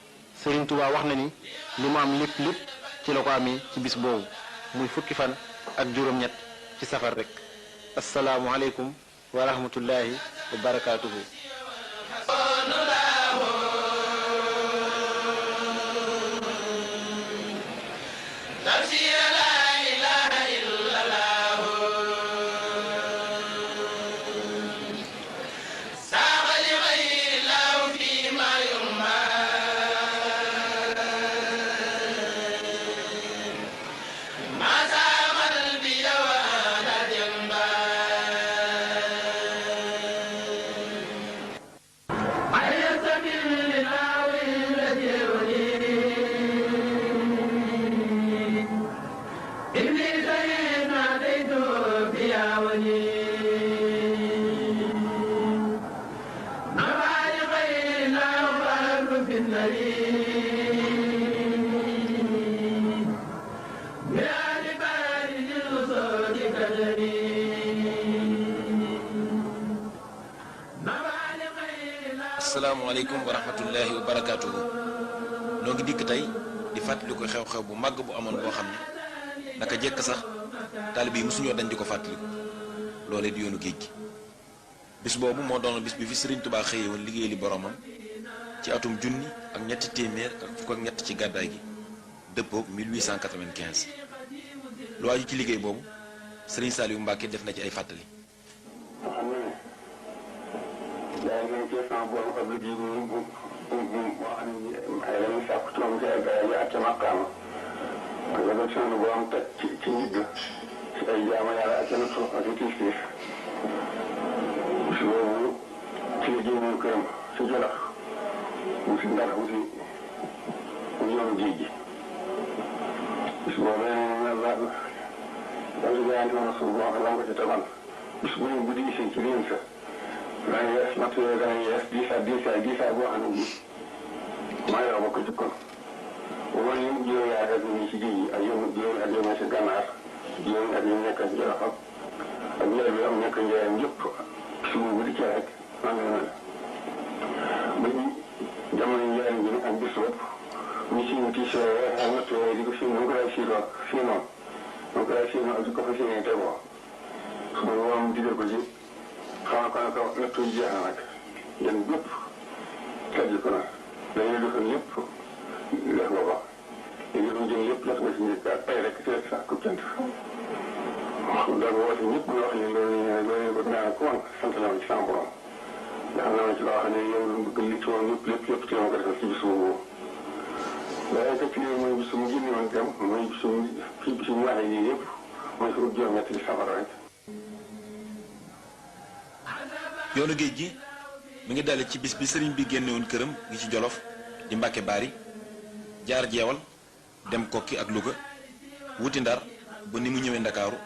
Sëriñ Tuubaa wax na ni li mu am lépp lépp ci la ko amee ci bis boobu, muy fukki fan ak juróom-ñett ci safar rek. asalaamu aleykum wa rahmatullahi wa barakaatuhu. asalaamaaleykum wa rahmatullahi wa barakaatuhu. noo ngi dikk tey di fàttali ko xew-xew bu màgg bu amoon boo xam ne naka jekk sax taalibe yi mosuñoo dañ di ko fàttaliku loolee di yoonu géej gi. bis boobu moo doon bis bi fi Sëriñ Tuubaa xëyee woon liggéey li boromam ci atum junni ak ñetti téeméer ak fukk ak ñett ci gàddaay gi dëppoog 1895. lu aju ci liggéey boobu Sëriñ Saliou Mbacke def na ci ay fàttali. yaa ngi leen cee sama borom ab liggéey boo xam ne ay la muy sàkku ci moom ci ay gars yi ak ca maqaama nga doon sunu borom teg ci nit ci ay jaama yàlla ak yenn suuf ak i tiis tiis si boobu ci la jéemoon këram si Jolof mu si Ndar wuti yoonu géej gi bis boobu daal di jaayante woon suuf boo xam ne ko ci taban bis bu ñu bu diisee ci liin sa dana yees natt yooyu dana yees diisaay boo xam ne bii maa yor ba ko jukkoon bu ma lim juróomi at ak ñu ci géej gi ak juróomi at yi si gànnaar juróomi at yi nekk ci Jolof ak njëriñ bi am nekk njëriñ yëpp suba bu dikkee rek man la mel ba ñu jamono njëriñ bi ak bis bopp ñu siy tiis yooyu ak natt yooyu di ko fi mu ko lay siiloo fii noonu mu ko lay siiloo ak di ko fa séenee tegoo suba moom digal ko ci xamal ko ne ko nattu yi jeex na nag yéen bépp tëjji ko na dañuy defal lépp def nga ko léegi lu jëm lépp def nga si njëkk ak tey rek teel sax ku cant donc woote ñëpp ñu wax ni loolu ko naan ko woon sant na ma ci sama borom ndax na ma ci loo xam ne yow lu bëgg li ci woon lépp ci la ma ko defal ci bisu boobu waaye que fii mooy bisu mu génne woon tam mooy bisu mu waxee lii yëpp mooy su juróom-ñett di safara rek. yoonu géej gi mi ngi dale ci bis bi sëriñ bi génne woon këram gi ci Jolof di Mbàkke Baari jaar jeewal dem Kokki ak Louga wuti Ndar ba ni mu ñëwee Ndakaaru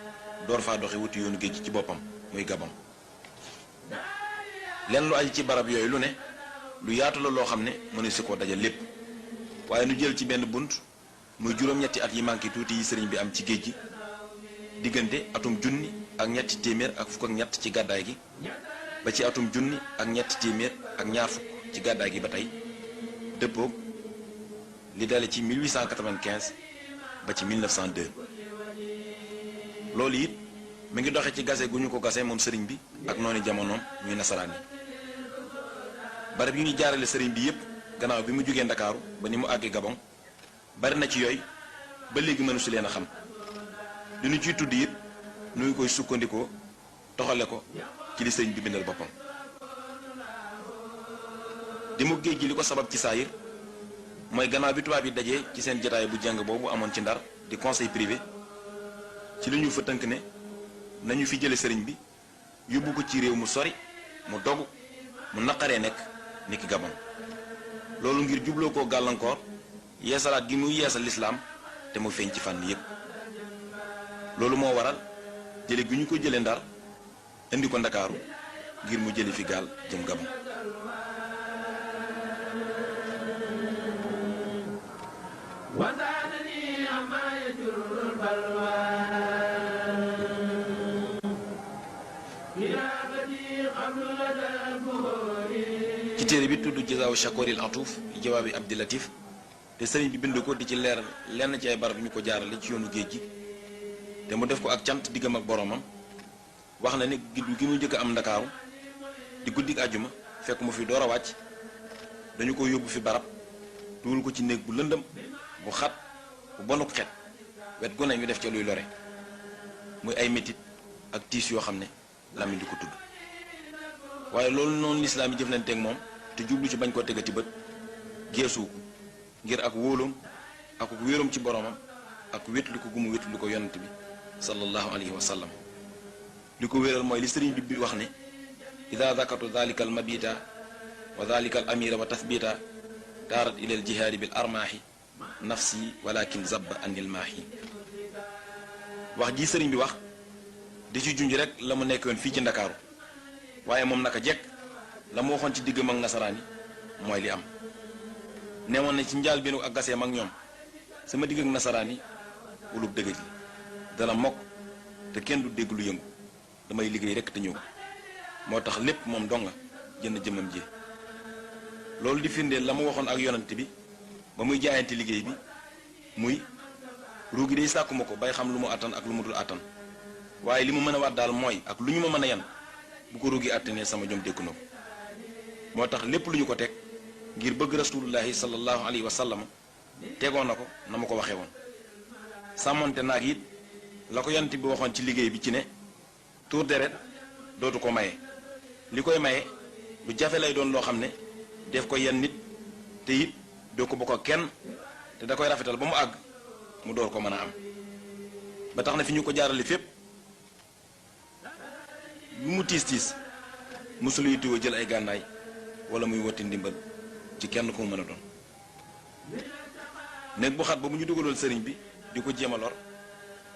door faa doxe wuti yoonu géej gi ci boppam muy Gabon. lenn lu aju ci barab yooyu lu ne lu yaatu la loo xam ne mënu si koo dajal lépp waaye nu jël ci benn bunt muy juróom-ñetti at yi manqué tuuti yi sëriñ bi am ci géej gi diggante atum junni ak ñetti téeméer ak fukk ak ñett ci gàddaay gi ba ci atum junni ak ñetti téeméer ak ñaar fukk ci gàddaay gi ba tey dëppoog li dale ci 1895 ba ci 1902. loolu it mi ngi doxe ci gase gu ñu ko gase moom sëriñ bi ak noonu jamonoom ñuy nasaraan yi. barab yu ñu jaarale sëriñ bi yépp gannaaw bi mu jógee Ndakaaru ba ni mu àggee Gabon bari na ci yooyu ba léegi mënu si leen a xam li ñu ciy tudd it nu ngi koy sukkandikoo toxale ko ci li sëriñ bi bindal boppam. di mu géej gi li ko sabab ci saayir mooy gannaaw bi tubaab yi dajee ci seen jotaay bu jàng boobu amoon ci Ndar di conseil privé ci li ñu fa tënk ne nañu fi jële sëriñ bi yóbbu ko ci réew mu sori mu dogu mu naqaree nekk niki Gabon loolu ngir jubloo koo gàllankoor yeesalaat gi muy yeesal lislaam te mu feeñ ci fànn yépp loolu moo waral jële gi ñu ko jële Ndar indi ko Ndakaaru ngir mu jële fi gaal jëm Gabon ci téere bi tudd Jazaawu Shakooril Atuuf li jawaabi Abdi Latif te sëriñ bi bind ko di ci leeral lenn ci ay barab ñu ko jaarale ci yoonu géej gi te mu def ko ak cant diggam ak boroomam wax na ne guddi gi mu njëkk am Ndakaaru di guddik àjjuma fekk mu fi door a wàcc dañu ko yóbbu fi barab dugal ko ci néeg bu lëndëm bu xat bu bonuk xet wet gu ne ñu def ca luy lore muy ay métit ak tiis yoo xam ne làmmiñ di ko tudd waaye loolu noonu lislaam yi jëflanteek moom te jublu ci bañ koo tegati bët geesu ko ngir ak wóoloom ak wéeroom ci boromam ak wétlu ko gu mu wétlu ko yonent bi sallallahu alayhi wa sallam li ko wéral mooy li sëriñ bi wax ne ida zakatu dalika al mabita wa dalika al amira wa tathbita daarat ila al jihaadi bil armaahi nafsi walakin zabba anil maahi wax ji sëriñ bi wax di ci junj rek la mu nekkoon fii ci Ndakaaru waaye moom naka jekk la mu waxoon ci diggam ak nasaraan yi mooy li am neewoon na ci njaal bi ak gaseem ak ñoom sama digg ak nasaraan yi wulub dëgëj li dana mokk te kenn du dégg lu yëngu damay liggéey rekk te ñëw moo tax lépp moom donga jënd jëmmam ji loolu di firndeel la mu waxoon ak yonante bi ba muy jaayante liggéey bi muy ruugi day sàkkuma ko bay xam lu mu àttan ak lu mu dul àttan waaye li mu mën a waat daal mooy ak lu ñu ma mën a yan bu ko ruugi àttanee sama jom dégg na ko moo tax lépp lu ñu ko teg ngir bëgg rasulullahi sallallahu alayhi wa sallam tegoon na ko na ma ko waxee woon sàmmonte naag it la ko yonent bi waxoon ci liggéey bi ci ne tuur deret dootu ko maye li koy maye lu jafe lay doon loo xam ne def ko yenn nit te it doo ko bokk ak kenn te da koy rafetal ba mu àgg mu door ko mën a am ba tax na fi ñu ko jaarale fépp lu mu tiis tiis musul yittiwoo jël ay gànnaay wala muy wotti ndimbal ci kenn ku mu mën a doon néeg bu xat ba mu ñu dugaloon sëriñ bi di ko jéem a lor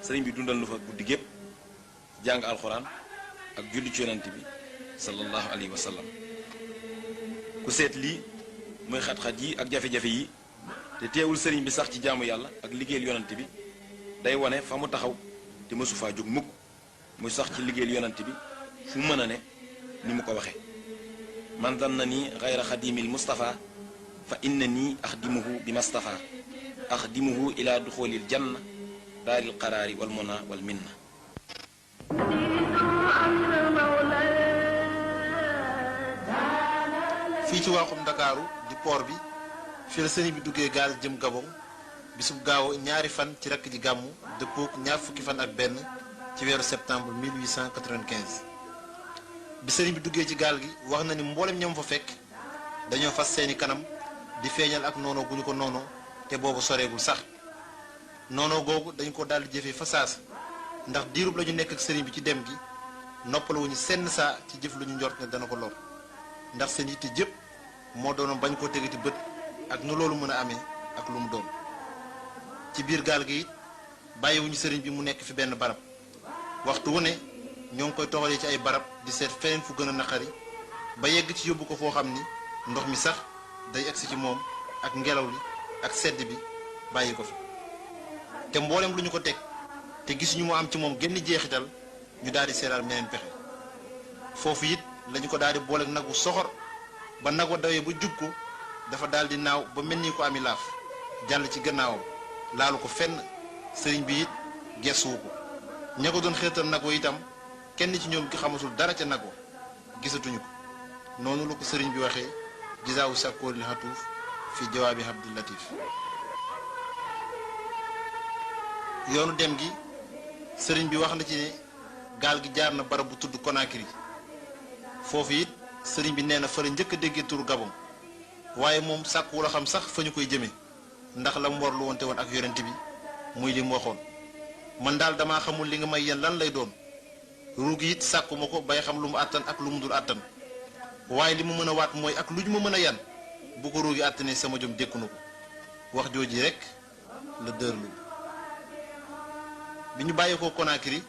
sëriñ bi dundal nu fa guddi gépp jàng alxuraan ak julli ci yonent bi sallallahu alayhi wa sallam ku seet lii muy xat-xat yi ak jafe-jafe yi te teewul sëriñ bi sax ci jaamu yàlla ak liggéeyal yonent bi day wone fa mu taxaw te mësu faa jóg mukk muy sax ci liggéeyal yonent bi fu mën a ne ni mu ko waxe man zanna ni gayra xadimil mustafa fa inna nii axdimuhu bi mustafa axdimuhu ila duxulil janna daaril qaraari wal muna wal minna fii ci waaxum Ndakaaru di port bi fi la sëriñ bi duggee gaal jëm Gabon bisub gaaw ñaari fan ci rakk ji gàmmu dëppook ñaar fukki fan ak benn ci weeru septembre 1895 bi sëriñ bi duggee ci gaal gi wax na ni mboolem ñoom fa fekk dañoo fas seeni kanam di feeñal ak noonoo gu ñu ko noonoo te boobu soreegul sax noonoo googu dañu ko daldi jëfee fa saasa ndax diirub la ñu nekk ak sëriñ bi ci dem gi noppaluwuñu senn saa ci jëf lu ñu njort ne dana ko lor ndax seen yitte jëpp moo doonoon bañ koo tegati bët ak nu loolu mën a amee ak lu mu doon ci biir gaal gi it bàyyiwuñu sëriñ bi mu nekk fi benn barab waxtu wu ne ñoo ngi koy toxalee ci ay barab di seet feneen fu gën a naqari ba yegg ci yóbbu ko foo xam ni ndox mi sax day egsi ci moom ak ngelaw li ak sedd bi bàyyi ko fi te mboolem lu ñu ko teg te gisuñu mu am ci moom genn jeexital ñu daal di seeraal meneen pexe foofu it lañu ko daal di booleeg nag wu soxor ba nag wa dawee ba jub ko dafa daal di naaw ba mel ni ko ami laaf jàll ci gannaawam laalu ko fenn sëriñ bi it gesuwu ko ña ko doon xeetal nag wa itam kenn ci ñoom ki xamatul dara ca nag wa gisatuñu ko noonu la ko sëriñ bi waxee Jazaawu Shakooril Atuuf fi jawaabi Abdul Latif yoonu dem gi sëriñ bi wax na ci ne gaal gi jaar na barab bu tudd Conakry foofu it sëriñ bi nee na fa la njëkk a déggee turu Gabon waaye moom sàkku la xam sax fa ñu koy jëme ndax la mu war lu wonte woon ak yonent bi muy li mu waxoon man daal damaa xamul li nga may yéen lan lay doon ruugi it sàkku ma ko bay xam lu mu àttan ak lu mu dul àttan waaye li mu mën a waat mooy ak lu ñu ma mën a yan bu ko ruugi àttane sama jom dékku na ko wax jooji rek la dërlu bi ñu bàyyi ko Conakry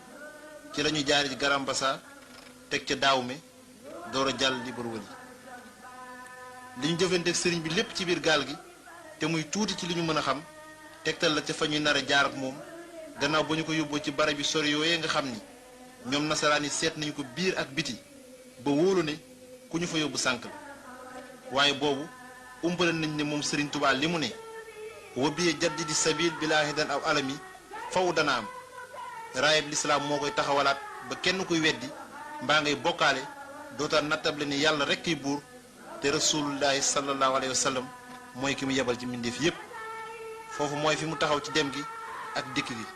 ci la ñu jaari ci Garambassa teg ca Daawme door a jàll Libreville li ñu jëfanteeg sëriñ bi lépp ci biir gaal gi te muy tuuti ci li ñu mën a xam tegtal la ca fa ñuy nar a jaar ak moom gannaaw ba ñu ko yóbboo ci barab yi sori yooyee nga xam ni ñoom nasaraan yi seet nañu ko biir ak biti ba wóolu ne ku ñu fa yóbbu sànk la waaye boobu umpale nañ ne moom Sëriñ Tuubaa li mu ne wa biye jaddidi sabil bilaa hidan aw alami faw dana am raayab lislaam moo koy taxawalaat ba kenn kuy weddi mbaa ngay bokkaale dootaan nattable ni yàlla rekk ay buur te rasulullahi sallallahu alayhi wa sallam mooy ki mu yebal ci mbindeef yépp foofu mooy fi mu taxaw ci dem gi ak dikk gi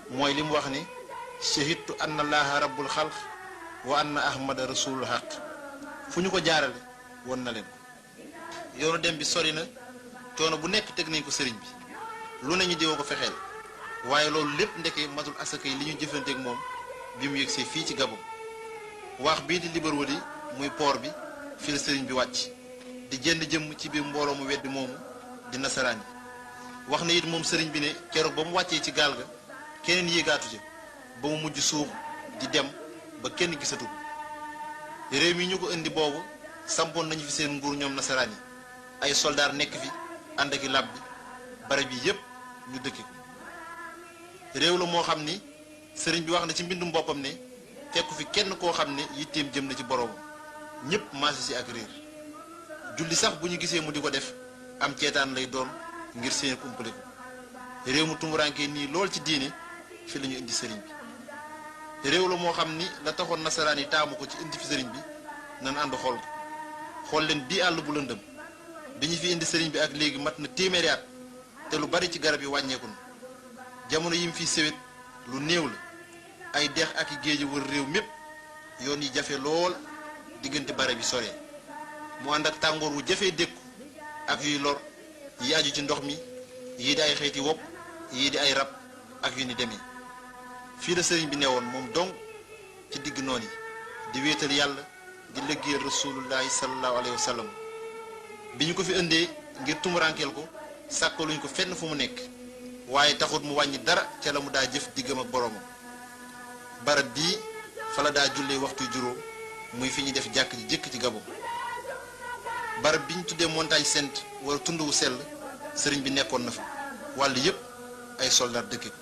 mooy li mu wax ne shahidtu anna allaha rabbul xalq wa anna ahmada rasulul haq fu ñu ko jaarale won na leen ko yoonu dem bi sori na coono bu nekk teg nañ ko sëriñ bi lu ne ñu diwoo ko fexeel waaye loolu lépp ndeke matul asaka yi li ñu jëfanteek moom bi mu yegsee fii ci Gabon waax bii di Libreville muy port bi fi la sëriñ bi wàcc di jënd jëmm ci biir mbooloo mu weddi moomu di nasaraan yi wax na it moom sëriñ bi ne keroog ba mu wàccee ci gaal ga keneen yéegaatu ca ba mu mujj suux di dem ba kenn gisatu ko réew mi ñu ko indi boobu sampoon nañu fi seen nguur ñoom nasaraan yi ay soldaar nekk fi ànd ak i làbb bi barab yi yépp ñu dëkki ko réew la moo xam ni sëriñ bi wax na ci mbindum boppam ne fekku fi kenn koo xam ne yitteem jëm na ci boroomam ñépp maase si ak réer julli sax bu ñu gisee mu di ko def am ceetaan lay doon ngir seen kumpale ko réew mu tumuraanke nii lool ci diine fi la ñu indi sëriñ bi réew la moo xam ni la taxoon nasaraan yi taamu ko ci indi fi sëriñ bi nan ànd xool ko xool leen bii àll bu lëndëm bi ñu fi indi sëriñ bi ak léegi mat na téeméeri at te lu bari ci garab yi wàññeeku na jamono yi mu fi sewet lu néew la ay dex ak i géej wër réew mépp yoon yi jafe lool diggante barab yi sore mu ànd ak tàngoor wu jafee dékku ak yuy lor yi aju ci ndox mi yii di ay xeeti wopp yii di ay rab ak yu ni demee fii la sëriñ bi newoon moom dong ci digg noon yi di wéetal yàlla di liggéeyal rasulullahi sallallahu alayhi wa sallam bi ñu ko fi indee ngir tumurankeel ko sàkkaluñ ko fenn fu mu nekk waaye taxut mu wàññi dara ca la mu daa jëf diggam ak boroomam barab bii fa la daa jullee waxtu juróom muy fi ñuy def jàkk ji jëkk ci Gabon barab bi ñu tuddee montagne sainte wala tund wu sell sëriñ bi nekkoon na fa wàll yépp ay soldat dëkk ko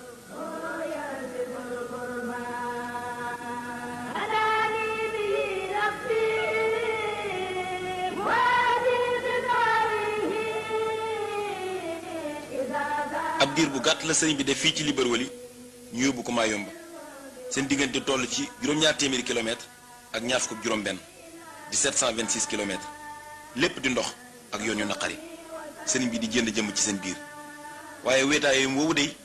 ab diir bu gàtt la sëriñ bi def fii ci Libreville ñu yóbbu ko Mayumba seen diggante toll ci juróom-ñaar téeméeri kilomètre ak ñaar fukk juróom-benn di 726 kilomètres lépp di ndox ak yoon yu naqari sëriñ bi di jënd jëmm ci seen biir waaye wéetaay yooyu woowu dey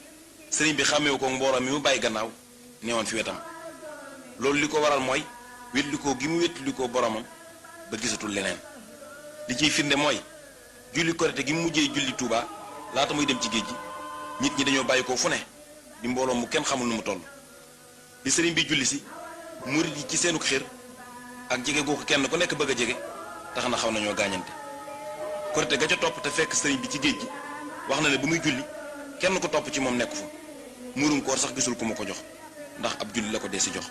sëriñ bi xàmmeewu ko mbooloo mi mu bàyyi gannaaw neewoon fi wetam loolu li ko waral mooy wétlikoo gi mu wétlikoo boromam ba gisatul leneen li ciy firnde mooy julli korite gi mu mujjee julli Touba laata muy dem ci géej gi nit ñi dañoo bàyyi ko fu ne di mbooloo mu kenn xamul nu mu toll li sëriñ bi julli si murit yi ci seenu xër ak jege googu kenn ku nekk bëgg a jege tax na xaw nañoo gaañante korite ga ca topp te fekk sëriñ bi ci géej gi wax na ne bu muy julli kenn ko topp ci moom nekku fa muurum koor sax gisul ku ma ko jox ndax ab julli la ko dee si jox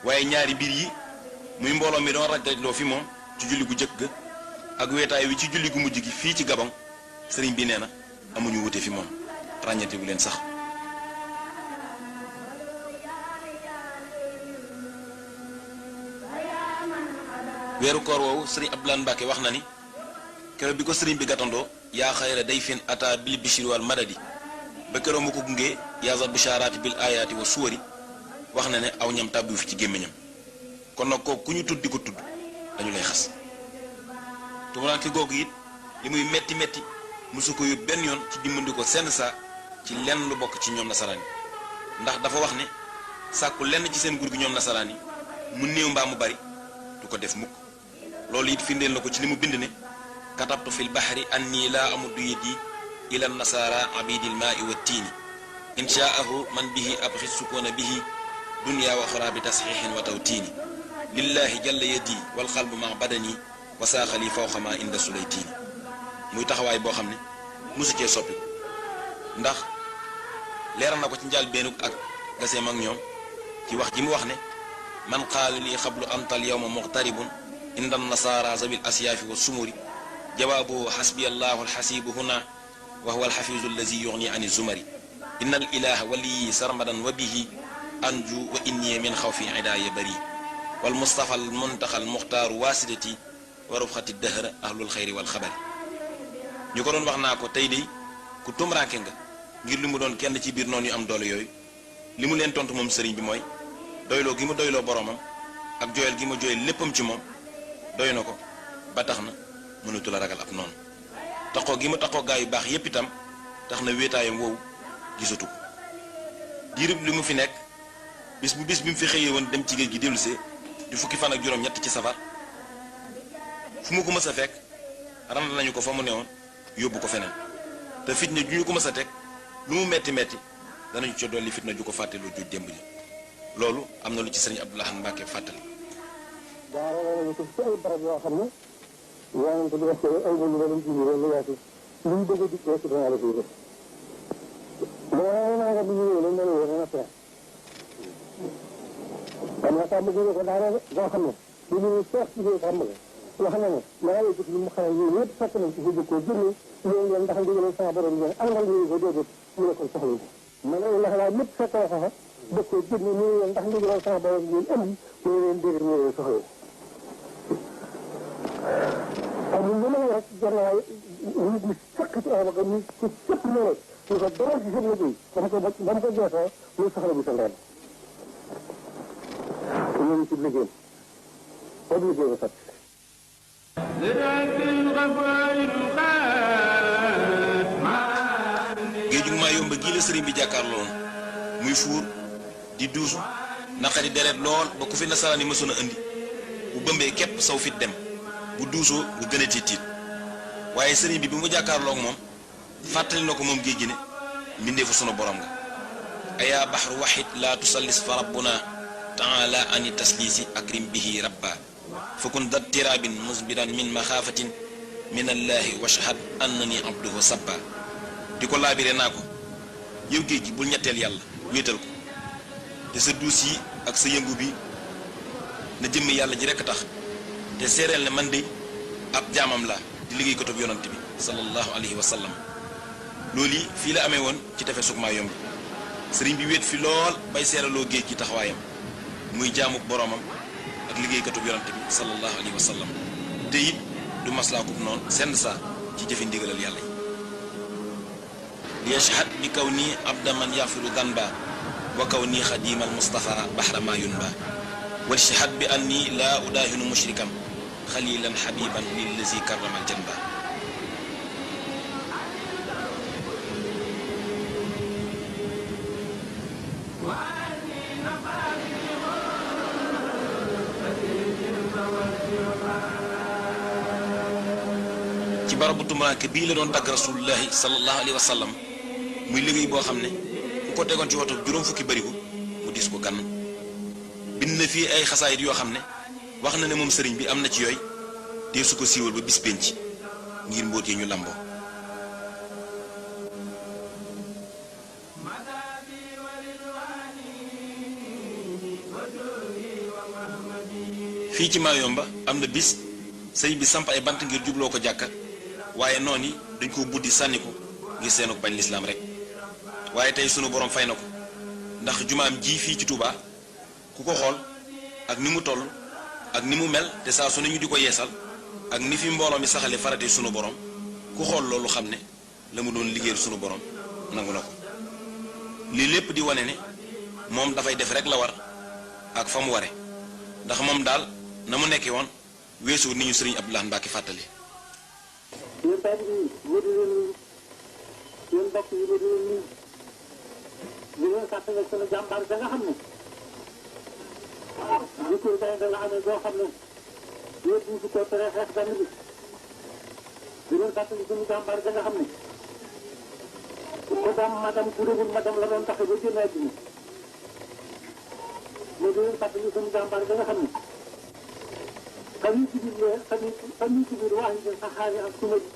waaye ñaari mbir yi muy mbooloo mi doon rajloo fi moom ci julli gu jëkk ga ak weetaay wi ci julli gu mujj gi fii ci Gabon sëriñ bi nee na amuñu wute fi moom ràññate bu leen sax weeru koor woowu sëriñ Abdoulaye Mbacke wax na ni keroog bi ko sëriñ bi gàttandoo yaa xayra day fin ata bil bishir wal madadi ba keroog mu ko gungee yaasa bishaaraati bil ayaati wa suwari wax na ne aw ñam tàbbiwu fi ci gémmiñam kon nag kooku ku ñu tudd di ko tudd dañu lay xas tumuraanke googu it li muy metti metti mosu ko yóbbu benn yoon ci dimbali ko senn saa ci lenn lu bokk ci ñoom nasaraan yi ndax dafa wax ne sàkku lenn ci seen gur gi ñoom nasaraan yi mu néew mbaa mu bari du ko def mukk loolu it firndeel na ko ci li mu bind ne katabtu fil bahri anni laa amuddu yadi ila nasara abidil maai wa tiini inshaahu man bihi abxi sukoona bihi dunya wa xora bi tasxiixin wa taw tiini lillahi jalla yadi wal xalbu ma badani wa saaxali fawqa ma inda sulaytiini muy taxawaay boo xam ne mosu cee soppi ndax leeral na ko ci njaal beenug ak gaseem ak ñoom ci wax ji mu wax ne man qaala lii xablu antal yawma muqtaribun inda nasaara zabil asyaafi wa sumuri jawaabu xasbiya allahu alxasibu huna wa huwa alxafizu allazi yuxni an zumari inna al ilaha waliyi sarmadan wa bihi anju wa inni min xawfi idaaya bari wal mustafa al muntaxa al muxtaaru waasidati wa rufxati dahra ahlul xayri wal xabari ñu ko doon wax naa ko tey de ku tumranke nga ngir li mu doon kenn ci biir noonu yu am doole yooyu li mu leen tontu moom sëriñ bi mooy doyloo gi mu doyloo boromam ak jooyal gi mu jooyal léppam ci moom doy na ko ba tax na mënatu la ragal ab noonu taxoo gi mu taxoo gaa yu baax yépp itam tax na wéetaayam woowu gisatu ko diirub li mu fi nekk bis bi mu fi xëyee woon dem ci géej gi dellusee di fukki fan ak juróom-ñett ci safar fu mu ko mës a fekk rand nañu ko fa mu newoon yóbbu ko feneen te fitna ju ñu ko mës a teg lu mu metti metti danañu ca dolli fitna ju ko fàtteloo ju démb ji loolu am na lu ci sëriñ Abdou Lahad Mbacké fàttali. daanaka nañu ko ci ay barab yoo xam ne yonent bi wax ay lu leen ci lu yaatu lu mu bëgg a dikk rek dana la koy def mais naa nga bu ñëwee lañ leen woo na pare xam nga sax bëgg ko daara boo xam ne lu ñu seex ci biir xam nga wax na ne maa ngi gis lu mu xamal yooyu yëpp fekk nañ ci bëgg koo jëlee loolu ngeen ndax ndigal sama borom ngeen àndal ñu ko déedéet mu ne ko soxla ma ne la xalaat lépp fekk na sax bëgg koo jënd ñu leen ndax ndigal sama borom ngeen indi ñu leen déedéet ñu leen soxla amul lu may rek jar na waaye nit ñi fekk ci ay bagam ñu ci cëpp ñëwee ñu ko doral ci seen liggéey ba mu ko jeexoo muy soxla bi sa ndeen ñoom ci liggéey boobu liggéey ba fekk géejug Mayumba gii la sëriñ bi jàkkaarloon muy fuur di duusu naqari deret lool ba ku fi nasaraan yi mësoon a indi bu bëmbee képp saw fit dem bu duusoo nga gën a tiit waaye sëriñ bi mu jàkkaarloog moom fàttali na ko moom géej gi ne mbindeefu sunu borom nga ayaa baxru waxid laa tusallis fa rabbuna taala ani taslisi akrim bihi rabba fakun dat tirabin musbiran min maxaafatin min allahi washhad annani abduhu sabba di ko laabire naa ko yow géej gi bul ñetteel yàlla wéetal ko te sa duus yi ak sa yëngu bi na jëmmi yàlla ji rekk tax te seereel ne man de ab jaamam la di liggéey ko toog yonant bi sallallahu alayhi wa sallam loolu yi fii la amee woon ci tefesug Mayumba sëriñ bi wéet fi lool bay seeraloo géej gi taxawaayam muy jaamuk boroomam ak liggéeykatub yonant bi sallallahu alayhi wa sallam te it du maslaakub noonu senn saa ci jëfe ndigalal yàlla yi li yashhad bi kaw nii abda man yaxfiru danba wa kaw nii xadimal mustafa baxra ma yunba wa shahad bi anni laa udaahinu mushrikan xalilan xabiban lillazi karramal janba ci barabu tumuraanke bii la doon tagg rasulullahi sallallahu alayhi wa sallam muy liggéey boo xam ne ku ko tegoon ci waxtu juróom fukki barigo mu dis ko gann bind na fii ay xasaayit yoo xam ne wax na ne moom sëriñ bi am na ci yooyu dee su ko siiwal ba bis penc ngir mbóot yi ñu lamboo fii ci Mayumba am na bis sëriñ bi samp ay bant ngir jubloo ko jàkka waaye noonu yi dañ ko buddi sànni ko ngir seenu bañ lislaam rek waaye tey sunu borom fay na ko ndax jumaam ji fii ci Touba ku ko xool ak ni mu toll ak ni mu mel te saa su ne ñu di ko yeesal ak ni fi mbooloo mi saxale farate sunu borom ku xool loolu xam ne la mu doon liggéeyal sunu borom nangu na ko lii lépp di wane ne moom dafay def rek la war ak fa mu ware ndax moom daal na mu nekkee woon weesu ni ñu sëriñ Abdou Lahad Mbacké fàttali. yéen daal di wër leen yéen mbokk yi wër leen di leen fàttali sunu jàmbaar da nga xam ne jikkoo day da nga xam ne boo xam ne yéen bu ko tere xeex benn bi di leen fàttali sunu jàmbaar da nga xam ne ku dam madam ku dégul madam la doon taxe ba génn àddina mais di leen fàttali sunu jàmbaar da nga xam ne biir wax yi sax xaari ak suma ji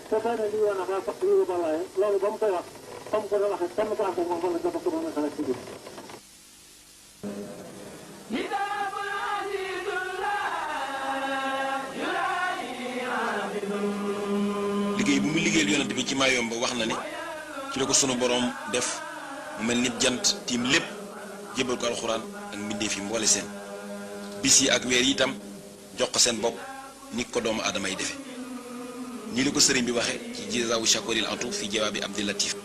te fane li woon a fa yu balaaye loolu ba mu koy wax ba mu ko doon waxee kenn ko ànd moom wala dafa ko mën a xalaat ci biir liggéey bu mu liggéeyal yonent bi ci Mayumba wax na ne ci la ko sunu boroom def mu mel nit jant tiim lépp jébal ko alxuraan ak mbindeef yi mboole seen bis yi ak weer yi itam jox ko seen bopp ni ko doomu aadama yi defe nii la ko sëriñ bi waxe ci jazaawu shakuril atu fi jawaabi Abdul Latif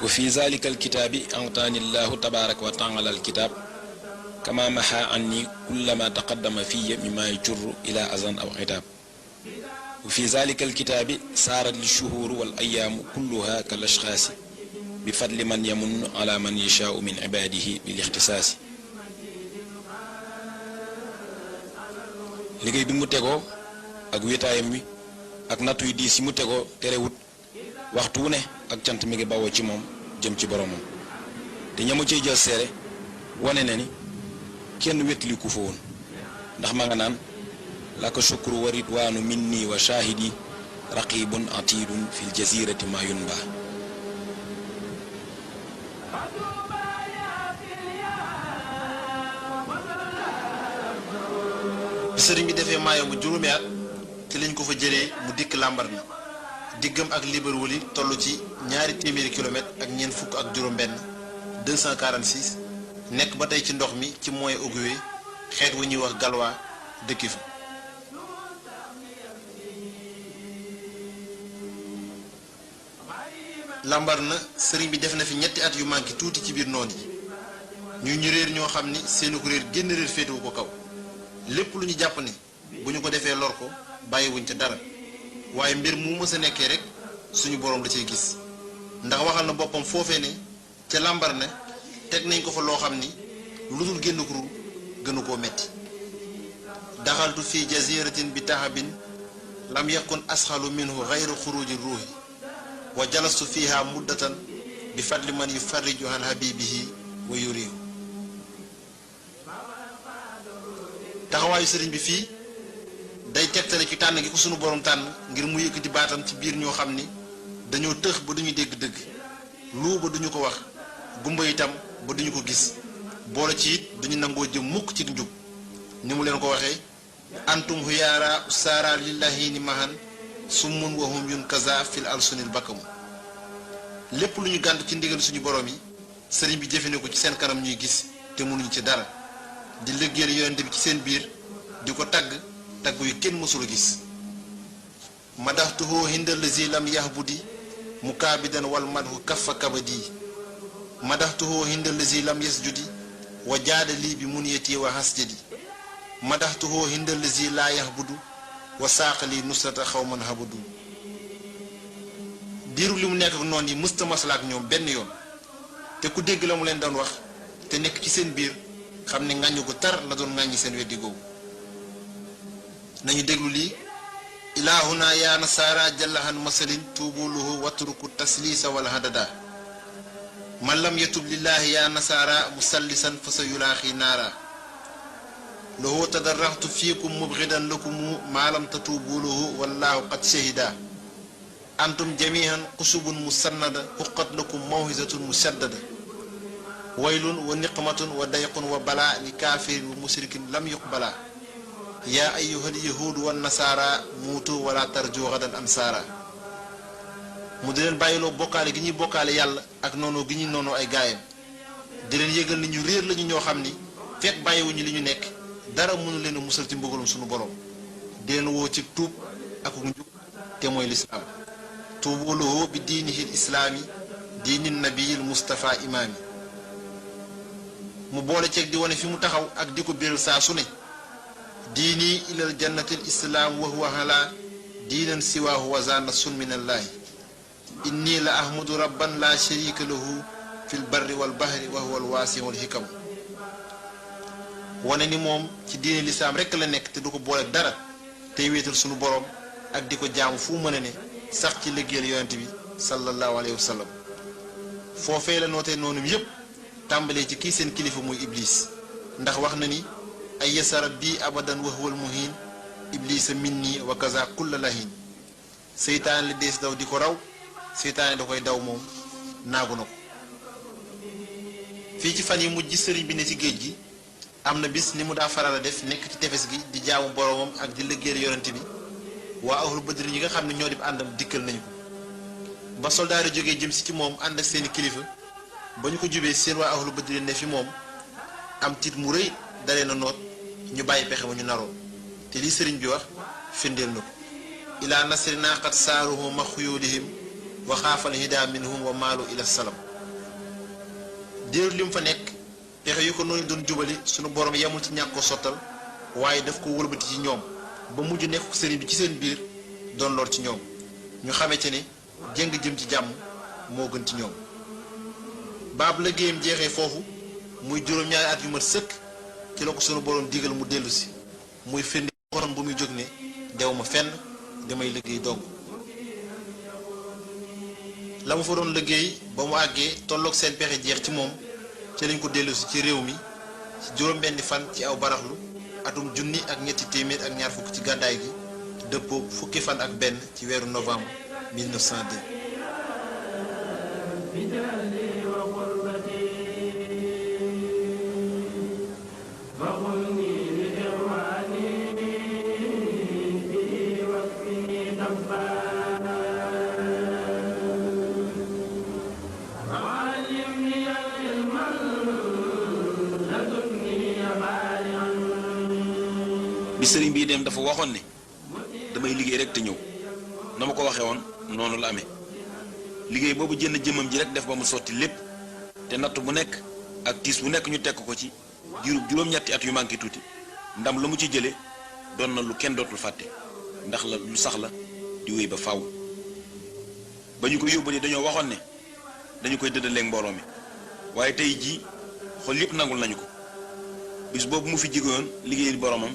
wa fi zalika alkitaabi antaani llahu tabaraka wa taala alkitaab kama maha anni kullama taqaddama fiya mimma yajurru ila azan aw itaab wa fi zalika alkitaabi saarat lishuhuru wal ayaamu kulluha kal ashxaasi bi fadli man yamunnu ala man yashaau min ibaadihi bil ixtisaasi liggéey bi mu tegoo ak wéetaayam wi ak nattu yu diis yi mu tegoo terewut waxtu wu ne ak cant mi ngi bawoo ci moom jëm ci boromam te ñamu ciy jël seere wane na ni kenn wétli ku fa woon ndax ma nga naan laka shukru wa ridwaanu minni wa shahidi raqibun atidun fil jazirati ma yunba sëriñ bi defee Mayumba juróomi at te lañ ko fa jëlee mu dikk Lambaréné diggam ak Libreville toll ci 200 kilomètres ak ñeent fukk ak juróom-benn 246 nekk ba tey ci ndox mi ci moyen Ogooué xeet wu ñuy wax galwaa dëkki fa. Lambaréné sëriñ bi def na fi ñetti at yu manqué tuuti ci biir noon yi ñu réer ñoo xam ni seenu ko réer génn réer féetewu ko kaw. lépp lu ñu jàpp ni bu ñu ko defee lor ko bàyyiwuñ ca dara waaye mbir mu mës a nekkee rek suñu boroom da cay gis ndax waxal na boppam foofee ne ca Lambaréné teg nañ ko fa loo xam ni lu dul génn ko gënu koo metti daxaltu fi jaziratin bi tahabin lam yakun asxalu minhu gayru xuruji ruuhi wa jalastu fiha muddatan bi fadli man yufarriju an habibihi wa yurihu taxawaayu sëriñ bi fii day tegtale ci tànn gi ko sunu borom tànn ngir mu yëkkati baatam ci biir ñoo xam ni dañoo tëx ba duñu dégg dëgg lu ba duñu ko wax gumba itam ba duñu ko gis boole ci it duñu nangoo jëm mukk ci njub ni mu leen ko waxee antum huyaara saara lillahi ni mahan summun wahum yun kaza fil alsunil bakkamu lépp lu ñu gànt ci ndigal suñu borom yi sëriñ bi jëfe ne ko ci seen kanam ñuy gis te mënuñu ci dara di liggéeyal yonent bi ci seen biir di ko tagg tagg yu kenn mësula gis madaxtuhoo hindal lazi lam yahbudi mukaabidan wal madhu kaffa kabadi madaxtuhoo hindal lazi lam yasjudi wa jaada lii bi munyati wa hasjadi madaxtuhoo hindal lazi laa yahbudu wa saaqali nusrata xawman habadu diiru li mu nekk ak noon yi mësta masla ak ñoom benn yoon te ku dégg la mu leen doon wax te nekk ci seen biir xam ne ŋàññu gu tar la doon ŋàññi seen weddi googu nañu déglu lii ilaahuna yaa nasaara jallahan masalin tuubuluhu watruku tasliisa wala hadada man lam yatub lillaahi yaa nasaara musallisan fa sa yulaaxi naara lahu tadarraxtu fiikum mubxidan lakumu maalam tatuubuluhu wallaahu qad shahida antum jamihan xusubun musannada xuqat lakum mawhisatun musaddada waylun wa niqmatun wa dayqun wa balaa li kaafirin wa musrikin lam yuqbala yaa ayyuhal yahuudu wa nasaara muutu wala tarju gadan ansaara mu di leen bàyyiloo bokkaale gi ñuy bokkaale yàlla ak noonu gi ñuy noonu ay gaayam di leen yëgal ni ñu réer lañu ñoo xam ni fekk bàyyiwuñu li ñu nekk dara mënu leen a musal ci mbugalum suñu borom di leen woo ci tuub ak njub te mooy lislaam tuubu lahu bi diinihil islaami diini nabiyil mustafa imaami mu boole ceeg di wane fi mu taxaw ak di ko biral saa su ne diini ilal jannatil islaam wa huwa ala diinan siwaahu wa zaana sun minallaahi inni la ahmadu rabban la sharika lahu fil barri wal bahri wa huwa al waasi'ul hikam wane ni moom ci diini lislaam rekk la nekk te du ko boole dara tey wéetal sunu borom ak di ko jaamu fu mën a ne sax ci liggéeyal yonent bi sallallahu alayhi wa sallam foofee la nootee noonu yépp tàmbalee ci kii seen kilifa muy iblis ndax wax na ni ay yasara bii abadan wa huwal muhin iblisa minni wa kaza kulla lahin seytaane li dees daw di ko raw seytaane da koy daw moom naagu na ko. fii ci fan yi mujj sëriñ bi ne ci géej gi am na bis ni mu daa faral a def nekk ci tefes gi di jaamu boromam ak di liggéeyal yonent bi waa ahlu badri yi nga xam ne ñoo di àndam dikkal nañu ko ba soldaar yi jógee jëm si ci moom ànd ak seeni kilifa ba ñu ko jubee seen waa ahlu badri ne fi moom am tiit mu rëy dalee na noot ñu bàyyi pexe ma ñu naroo te lii sëriñ bi wax firndeel na ko ilaa nasrina qad saaruhu ma xuyulihim wa xaafal hida minhum wa maalu ila salam diiru li mu fa nekk pexe yu ko noonu doon jubali sunu borom yemul ci ñàkk ko sottal waaye daf ko wëlbati ci ñoom ba mujj nekk ko sëriñ bi ci seen biir doon lor ci ñoom ñu xamee ci ne jëng jëm ci jàmm moo gën ci ñoom baab liggéeyam jeexee foofu muy juróom-ñaari at yu mat sëkk ci la ko sunu borom digal mu dellu si muy firnde waxoon bu muy jóg ne dew ma fenn damay liggéey dong la mu fa doon liggéey ba mu àggee tolloog seen pexe jeex ci moom ci lañ ko dellu si ci réew mi ci juróom-benni fan ci aw baraxlu atum junni ak ñetti téeméer ak ñaar fukk ci gàddaay gi dëppoo fukki fan ak benn ci weeru novembre 1902. bi sëriñ bii dem dafa waxoon ne damay liggéey rek te ñëw na ma ko waxee woon noonu la amee liggéey boobu jënd jëmmam ji rek def ba mu sotti lépp te natt bu nekk ak tiis bu nekk ñu tekk ko ci diirub juróom-ñetti at yu manqué tuuti ndam la mu ci jële doon na lu kenn dootul fàtte ndax la lu sax la di wéy ba faaw ba ñu ko yóbbali dañoo waxoon ne dañu koy dëddaleeg mbooloo mi waaye tey jii xol yépp nangul nañu ko bis boobu mu fi jigoon liggéeyal boromam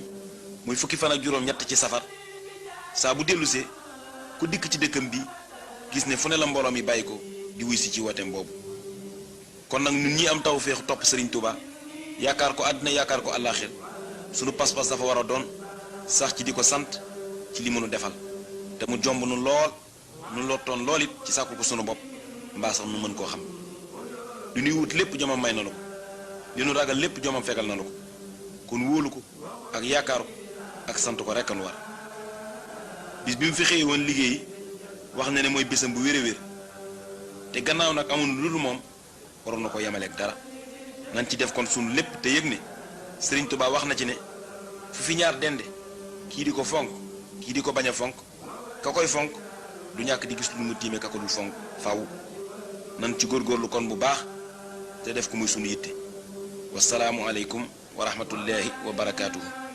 muy fukki fan ak juróom-ñett ci safar saa bu dellusee ku dikk ci dëkkam bi gis ne fu ne la mbooloo mi bàyyi ko di wuy si ci wooteem boobu kon nag ñun ñi am taw feexu topp Serigne Touba yaakaar ko àddina yaakaar ko àllaaxir sunu pas-pas dafa war a doon sax ci di ko sant ci li mënu defal te mu jomb nu lool nu lottoon lool it ci sàkku ko sunu bopp mbaa sax nu mën koo xam lu ñuy wut lépp jomam may na la ko li nu ragal lépp jomam fegal na la ko kon wóolu ko ak yaakaar ko ak sant ko rekk nu war bis bi mu fi xëyee woon liggéey wax na ne mooy bésam bu wér-wér te gannaaw nag amul lu dul moom waroon na ko yemaleeg dara nañ ci def kon sunu lépp te yëg ne Serigne Touba wax na ci ne fu fi ñaar dende kii di ko fonk kii di ko bañ a fonk ka koy fonk du ñàkk di gis lu mu tiime ka ko dul fonk faaw nan ci góorgóorlu kon bu baax te def ko muy sunu yitte wasalaamu aleykum wa rahmatullahi wa barakaatuhu.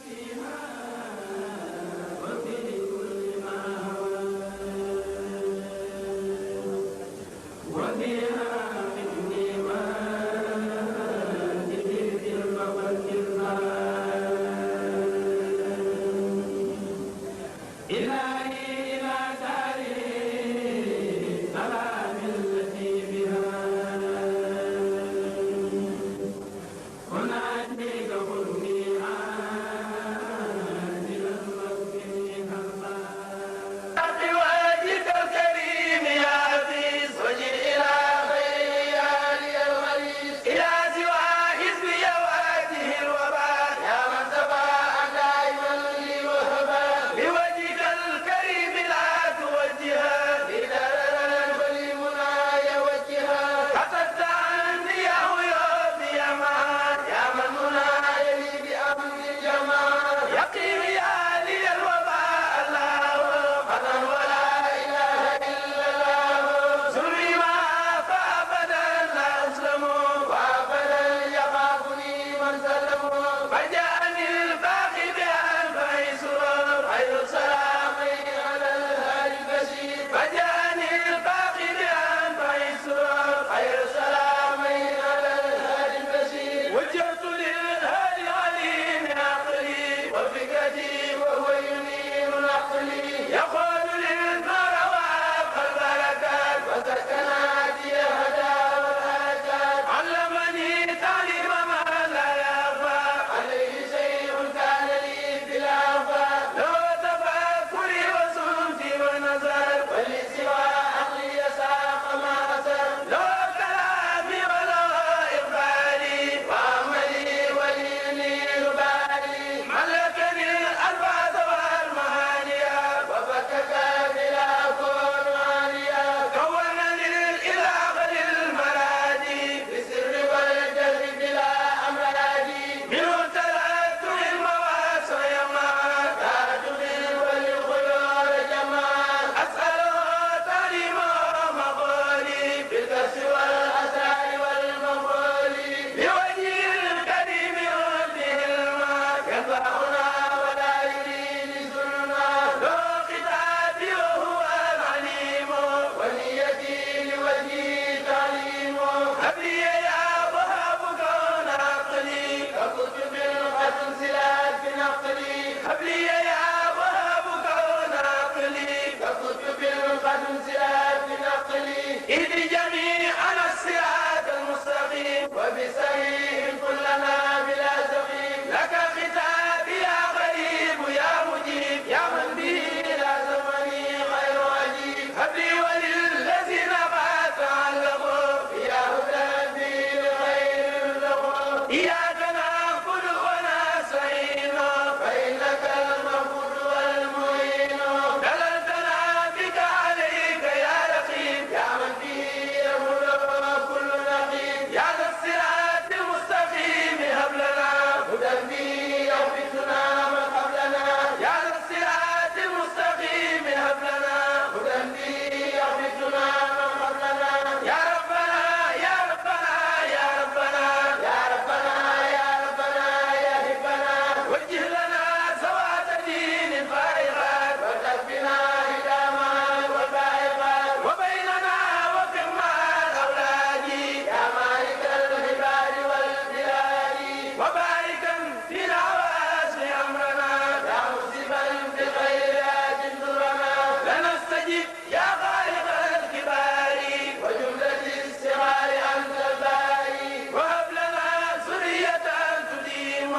إياك نعبد ونستعين فإنك المعبود والمعين دللتنا بك عليك يا رقيب يا من به يهدى كل نقيب يا ذا الصراط المستقيم هب لنا هدى به يوفقنا من قبلنا يا ذا الصراط المستقيم هب لنا هدى به يوفقنا من قبلنا يا ربنا يا ربنا يا ربنا يا ربنا يا ربنا يا هبنا وجه لنا سواد دين فائقات وتكفنا هداما وفائقات وبيننا وفقما الأولاد يا مالك العباد والبلاد وباركا فينا واسع أمرنا يا مصيبا بخيرات ضرنا لنستجب يا خالق الكبار وجملة الصغار أنت الباري وهب لنا ذرية تديم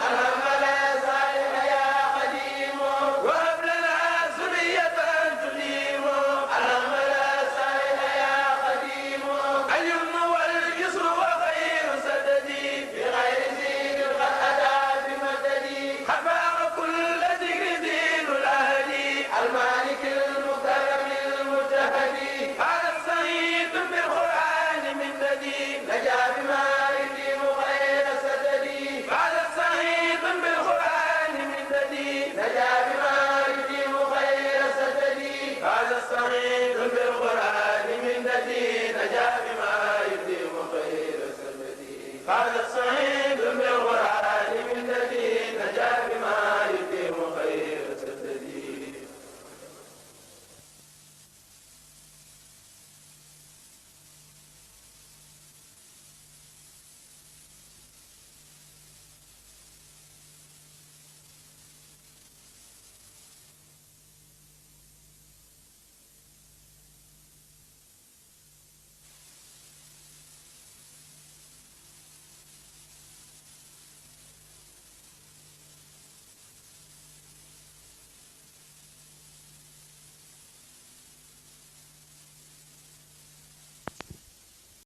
العمل صالح يا قديم وهب لنا ذرية تديم العمل صالح يا قديم اليمن واليسر وخير سددي بغير زين قد أتى بمددي خفاق كل ذكر دين الأهلي المالك المكرم المجتهدي هذا السعيد بالقرآن من ددي نجا بما يديم غير سددي هذا السعيد بالقرآن من ددي نجا بما يديم غير سددي هذا السعيد بالقرآن من ددي نجا بما يديم غير سددي هذا السعيد